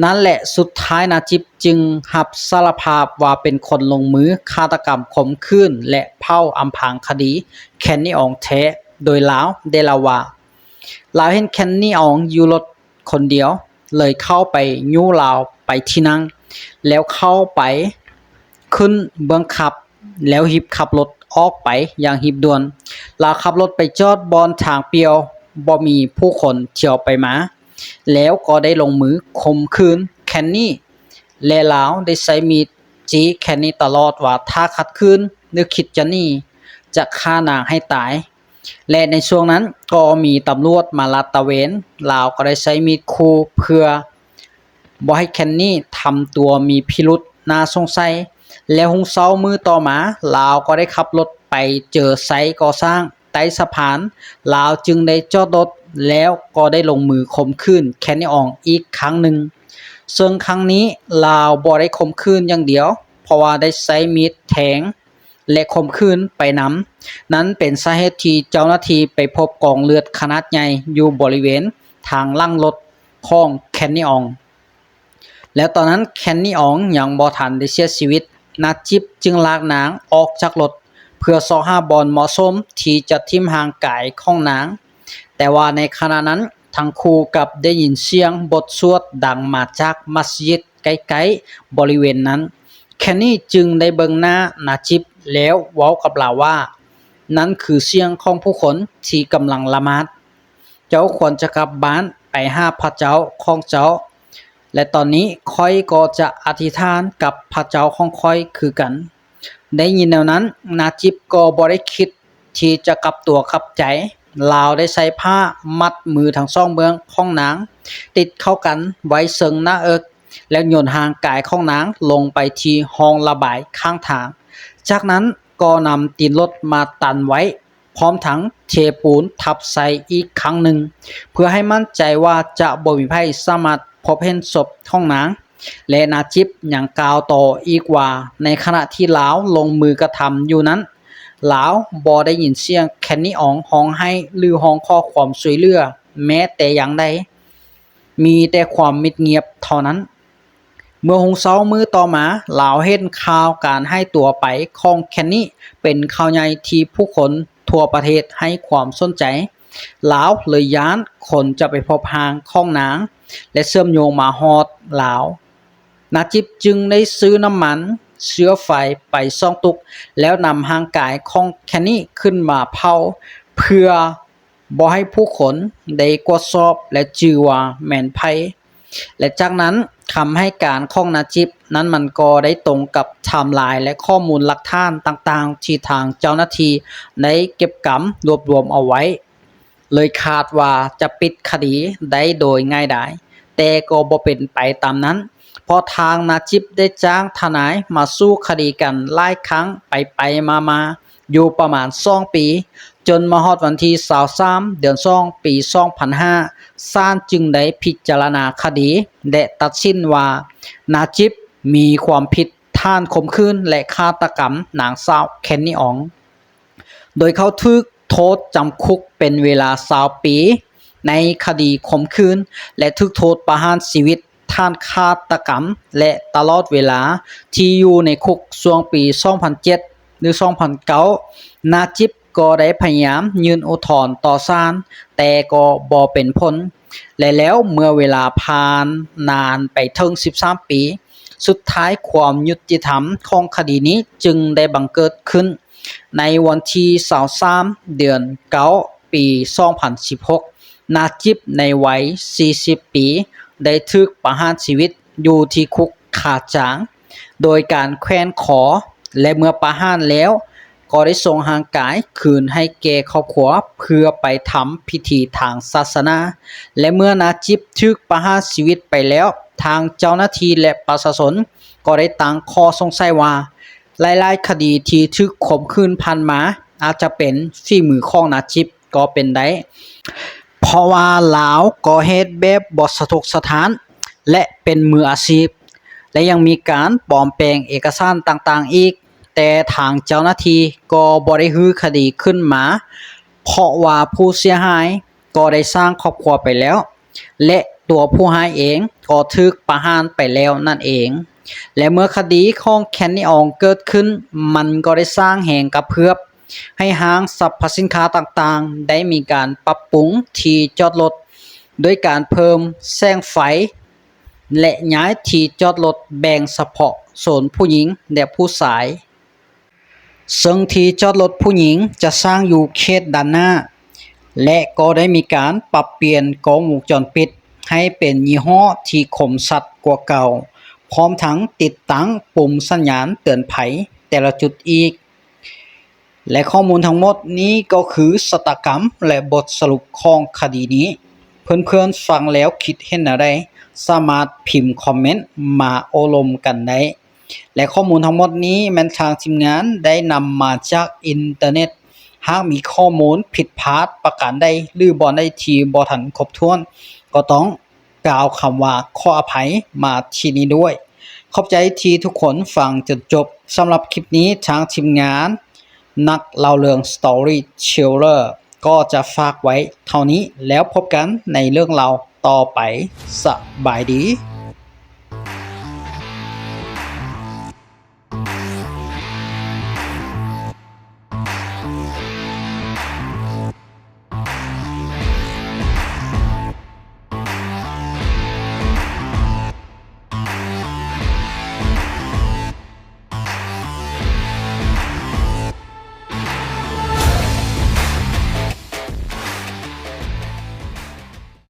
ນັ້ນແຫຼະ ສຸດທ້າຍນາຈິບຈຶ່ງຮັບສາລະພາບວ່າເປັນຄົນລົງມືຄາດຕະກຳ, ຂົ່ມຂືນ ແລະ ເຜົາອຳພາງຄະດີແຄນນີອອງແທ້, ໂດຍລາວໄດ້ເລົ່າວ່າ ລາວເຫັນແຄນນີອອງຢູ່ລົດຄົນດຽວ, ເລີຍເຂົ້າໄປຍູ້ລາວໄປທີ່ນັ່ງ, ແລ້ວເຂົ້າໄປຂຶ້ນເບື້ອງຂັບ, ແລ້ວຮີບຂັບລົດອອກໄປຢ່າງຮີບດ່ວນ. ລາວຂັບລົດໄປຈອດບ່ອນທາງປ່ຽວ, ບໍ່ມີຜູ້ຄົນທ່ຽວໄປມາ. ແລ້ວກໍໄດ້ລົງມືຂົ່ມຂືນແຄນນີ ແລະ ລາວໄດ້ໃຊ້ມີດຈີ້ແຄນນີຕະຫຼອດວ່າ ຖ້າຂັດຂືນ ຫຼື ຄິດຈະໜີ ຈະຂ້ານາງໃຫ້ຕາຍ ແລະ ໃນຊ່ວງນັ້ນກໍມີຕຳຫຼວດມາລາດຕະເວນ. ລາວກໍໄດ້ໃຊ້ມີດຂູ່ເພື່ອບໍ່ໃຫ້ແຄນນີທຳຕົວມີພິລຸດໜ້າສົງໄສ ແລະ ຮຸ່ງເຊົ້າມື້ຕໍ່ມາ ລາວກໍໄດ້ຂັບລົດໄປເຈີໄຊກໍ່ສ້າງ ໃຕ້ສະພານ, ລາວຈຶ່ງໄດ້ຈອດລົດ ແລ້ວກໍໄດ້ລົງມືຂົ່ມຂືນແຄນນີອອງອີກຄັ້ງໜຶ່ງ. ເຊິ່ງຄັ້ງນີ້ລາວບໍ່ໄດ້ຂົ່ມຂືນຢ່າງດຽວ, ເພາະວ່າໄດ້ໃຊ້ມີດແທງ ແລະ ຂົ່ມຂືນໄປນຳ. ນັ້ນເປັນສາເຫດທີ່ເຈົ້າໜ້າທີ່ໄປພົບກອງເລືອດຂະໜາດໃຫຍ່ຢູ່ບໍລິເວນທາງຫຼັງລົດຂອງແຄນນີອອງ. ແລ້ວຕອນນັ້ນແຄນນີອອງຍັງບໍ່ທັນໄດ້ເສຍຊີວິດ, ນາຈິບຈຶ່ງລາກນາງອອກຈາກລົດ ເພື່ອຊອກຫາບ່ອນເໝາະສົມທີ່ຈະຖິ້ມຮ່າງກາຍຂອງນາງ. ແຕ່ວ່າໃນຂະນະນັ້ນ ທັງຄູ່ກັບໄດ້ຍິນສຽງບົດສວດດັງມາຈາກມັດສະຢິດໃກ້ໆບໍລິເວນນັ້ນ. ແຄນນີຈຶ່ງໄດ້ເບິ່ງໜ້ານາຈິບ ແລ້ວເວົ້າກັບລາວວ່າ, ນັ້ນຄືສຽງຂອງຜູ້ຄົນທີ່ກຳລັງລະໝາດ. ເຈົ້າຄວນຈະກັບບ້ານໄປຫາພະເຈົ້າຂອງເຈົ້າ ແລະ ຕອນນີ້ຂ້ອຍກໍຈະອະທິຖານກັບພະເຈົ້າຂອງຂ້ອຍຄືກັນ. ໄດ້ຍິນແນວນັ້ນ, ນາຈິບກໍບໍ່ໄດ້ຄິດທີ່ຈະກັບຕົວກັບໃຈ. ລາວໄດ້ໃຊ້ຜ້າມັດມືທັງສອງເບື້ອງຂອງນາງຕິດເຂົ້າກັນໄວ້ເຊິ່ງໜ້າເອິກ ແລ້ວໂຍນຮ່າງກາຍຂອງນາງລົງໄປທີ່ຮ່ອງລະບາຍຂ້າງທາງ. ຈາກນັ້ນກໍນຳຕີນລົດມາຕັນໄວ້ ພ້ອມທັງເທປູນທັບໃສ່ອີກຄັ້ງໜຶ່ງ ເພື່ອໃຫ້ໝັ້ນໃຈວ່າຈະບໍ່ມີໃຜສາມາດພົບເຫັນສົບຂອງນາງ. ແລະ ນາຈິບຍັງກ່າວຕໍ່ອີກວ່າ ໃນຂະນະທີ່ລາວລົງມືກະທຳຢູ່ນັ້ນ, ລາວບໍ່ໄດ້ຍິນສຽງແຄນນີອອງຮ້ອງໄຫ້ ຫຼື ຮ້ອງຂໍຄວາມຊ່ວຍເຫຼືອແມ້ແຕ່ຢ່າງໃດ, ມີແຕ່ຄວາມມິດງຽບເທົ່ານັ້ນ. ເມື່ອຮຸ່ງເຊົ້າມື້ຕໍ່ມາ, ລາວເຫັນຂ່າວການຫາຍຕົວໄປຂອງແຄນນີເປັນຂ່າວໃຫຍ່ທີ່ຜູ້ຄົນທົ່ວປະເທດໃຫ້ຄວາມສົນໃຈ. ລາວເລີຍຢ້ານຄົນຈະໄປພົບຮ່າງຂອງນາງ ແລະ ເຊື່ອມໂຍງມາຮອດລາວ. ນາຈິບຈຶ່ງໄດ້ຊື້ນ້ຳມັນເຊື້ອໄຟໄປສອງຕຸກ ແລ້ວນຳຮ່າງກາຍຂອງແຄນນີຂຶ້ນມາເຜົາ ເພື່ອ ບໍ່ໃຫ້ຜູ້ຄົນໄດ້ກວດສອບ ແລະ ຈື່ວ່າແມ່ນໃຜ. ແລະ ຈາກນັ້ນ ຄຳໃຫ້ການຂອງນາຈິບນັ້ນມັນກໍໄດ້ຕົງກັບໄທມລາຍ ແລະ ຂໍ້ມູນຫຼັກຖານຕ່າງໆ ທີ່ທາງເຈົ້າໜ້າທີ່ໄດ້ເກັບກຳລວບລວມເອົາໄວ້, ເລີຍຄາດວ່າຈະປິດຄະດີໄດ້ໂດຍງ່າຍດາຍ, ແຕ່ກໍບໍ່ເປັນໄປຕາມນັ້ນ, ເພາະທາງນາຈິບໄດ້ຈ້າງທະນາຍມາສູ້ຄະດີກັນຫຼາຍຄັ້ງໄປໆມາໆ, ຢູ່ປະມານສອງປີ, ຈົນມາຮອດວັນທີຊາວສາມ ເດືອນສອງ ປີສອງພັນຫ້າ ສານຈຶ່ງໄດ້ພິຈາລະນາຄະດີ ແລະ ຕັດສິນວ່າ ນາຈິບມີຄວາມຜິດຖານຂົ່ມຂືນ ແລະ ຄາດຕະກຳນາງສາວ ແຄນນີ ອອງ ໂດຍເຂົາຖືກໂທດຈຳຄຸກເປັນເວລາຊາວປີ ໃນຄະດີຂົ່ມຂືນ ແລະ ຖືກໂທດປະຫານຊີວິດ ຖານຄາດຕະກຳ ແລະ ຕະຫຼອດເວລາທີ່ຢູ່ໃນຄຸກຊ່ວງປີສອງພັນເຈັດ ຫຼື ສອງພັນເກົ້າ ນາຈິບກໍໄດ້ພະຍາຍາມຍື່ນອຸທອນຕໍ່ສານ, ແຕ່ກໍບໍ່ເປັນຜົນ ແລະ ແລ້ວເມື່ອເວລາຜ່ານນານໄປເຖິງສິບສາມປີ ສຸດທ້າຍຄວາມຍຸຕິທຳຂອງຄະດີນີ້ຈຶ່ງໄດ້ບັງເກີດຂຶ້ນ. ໃນວັນທີຊາວສາມ ເດືອນເກົ້າ ປີສອງພັນສິບຫົກ ນາຈິບໃນໄວສີ່ສິບປີ ໄດ້ຖືກປະຫານຊີວິດຢູ່ທີ່ຄຸກຄາຈາງ ໂດຍການແຂວນຄໍ ແລະ ເມື່ອປະຫານແລ້ວ ກໍໄດ້ສົ່ງຮ່າງກາຍຄືນໃຫ້ແກ່ຄອບຄົວ ເພື່ອໄປທຳພິທີທາງສາສະໜາ ແລະ ເມື່ອນາຈິບຖືກປະຫານຊີວິດໄປແລ້ວ, ທາງເຈົ້າໜ້າທີ່ ແລະ ປະຊາຊົນກໍໄດ້ຕັ້ງຂໍ້ສົງໄສວ່າ ຫຼາຍໆຄະດີທີ່ຖືກຂົ່ມຂືນຜ່ານມາ ອາດຈະເປັນຝີມືຂອງນາຈິບກໍເປັນໄດ້, ເພາະວ່າລາວກໍ່ເຫດແບບບໍ່ສະທົກສະທ້ານ ແລະ ເປັນມືອາຊີບ ແລະ ຍັງມີການປອມແປງເອກະສານຕ່າງໆອີກ, ແຕ່ທາງເຈົ້າໜ້າທີ່ກໍບໍ່ໄດ້ຮື້ຄະດີຂຶ້ນມາ ເພາະວ່າຜູ້ເສຍຫາຍກໍໄດ້ສ້າງຄອບຄົວໄປແລ້ວ ແລະ ຕົວຜູ້ຮ້າຍເອງກໍຖືກປະຫານໄປແລ້ວນັ້ນເອງ. ແລະ ເມື່ອຄະດີຂອງແຄນນີ ອອງ ເກີດຂຶ້ນ, ມັນກໍໄດ້ສ້າງແຮງກະເພື່ອມໃຫ້ຫ້າງສັບພະສິນຄ້າຕ່າງໆໄດ້ມີການປັບປຸງທີ່ຈອດລົດ ດ້ວຍການເພີ່ມແສງໄຟ ແລະ ຍ້າຍທີ່ຈອດລົດແບ່ງສະເພາະໂຊນຜູ້ຍິງ ແລະ ຜູ້ຊາຍ. ເຊິ່ງທີ່ຈອດລົດຜູ້ຍິງຈະສ້າງຢູ່ເຂດດ້ານໜ້າ ແລະ ກໍໄດ້ມີການປັບປ່ຽນກ້ອງວົງຈອນປິດໃຫ້ເປັນຍີ່ຫໍ້ທີ່ຄົມຊັດກວ່າເກົ່າ, ພ້ອມທັງຕິດຕັ້ງປຸ່ມສັນຍານເຕືອນໄພແຕ່ລະຈຸດອີກ. ແລະ ຂໍ້ມູນທັງໝົດນີ້ກໍຄືຊະຕາກຳ ແລະ ບົດສະຫຼຸບຂອງຄະດີນີ້. ເພື່ອນໆຟັງແລ້ວຄິດເຫັນແນວໃດ? ສາມາດພິມຄອມເມັນມາໂອ້ລົມກັນໄດ້. ແລະ ຂໍ້ມູນທັງໝົດນີ້ແມ່ນທາງທີມງານໄດ້ນຳມາຈາກອິນເຕີເນັດ. ຫາກມີຂໍ້ມູນຜິດພາດປະການໃດ ຫຼື ບ່ອນໃດທີ່ບໍ່ທັນຄົບຖ້ວນ ກໍຕ້ອງກ່າວຄຳວ່າຂໍອະໄພມາທີ່ນີ້ດ້ວຍ. ຂອບໃຈທີ່ທຸກຄົນຟັງຈົນຈົບ. ສຳລັບຄລິບນີ້ ທາງທີມງານນັກເລົ່າເລື່ອງ Storyteller ກໍຈະຝາກໄວ້ເທົ່ານີ້ ແລ້ວພົບກັນໃນເລື່ອງລາວຕໍ່ໄປ. ສະບາຍດີ.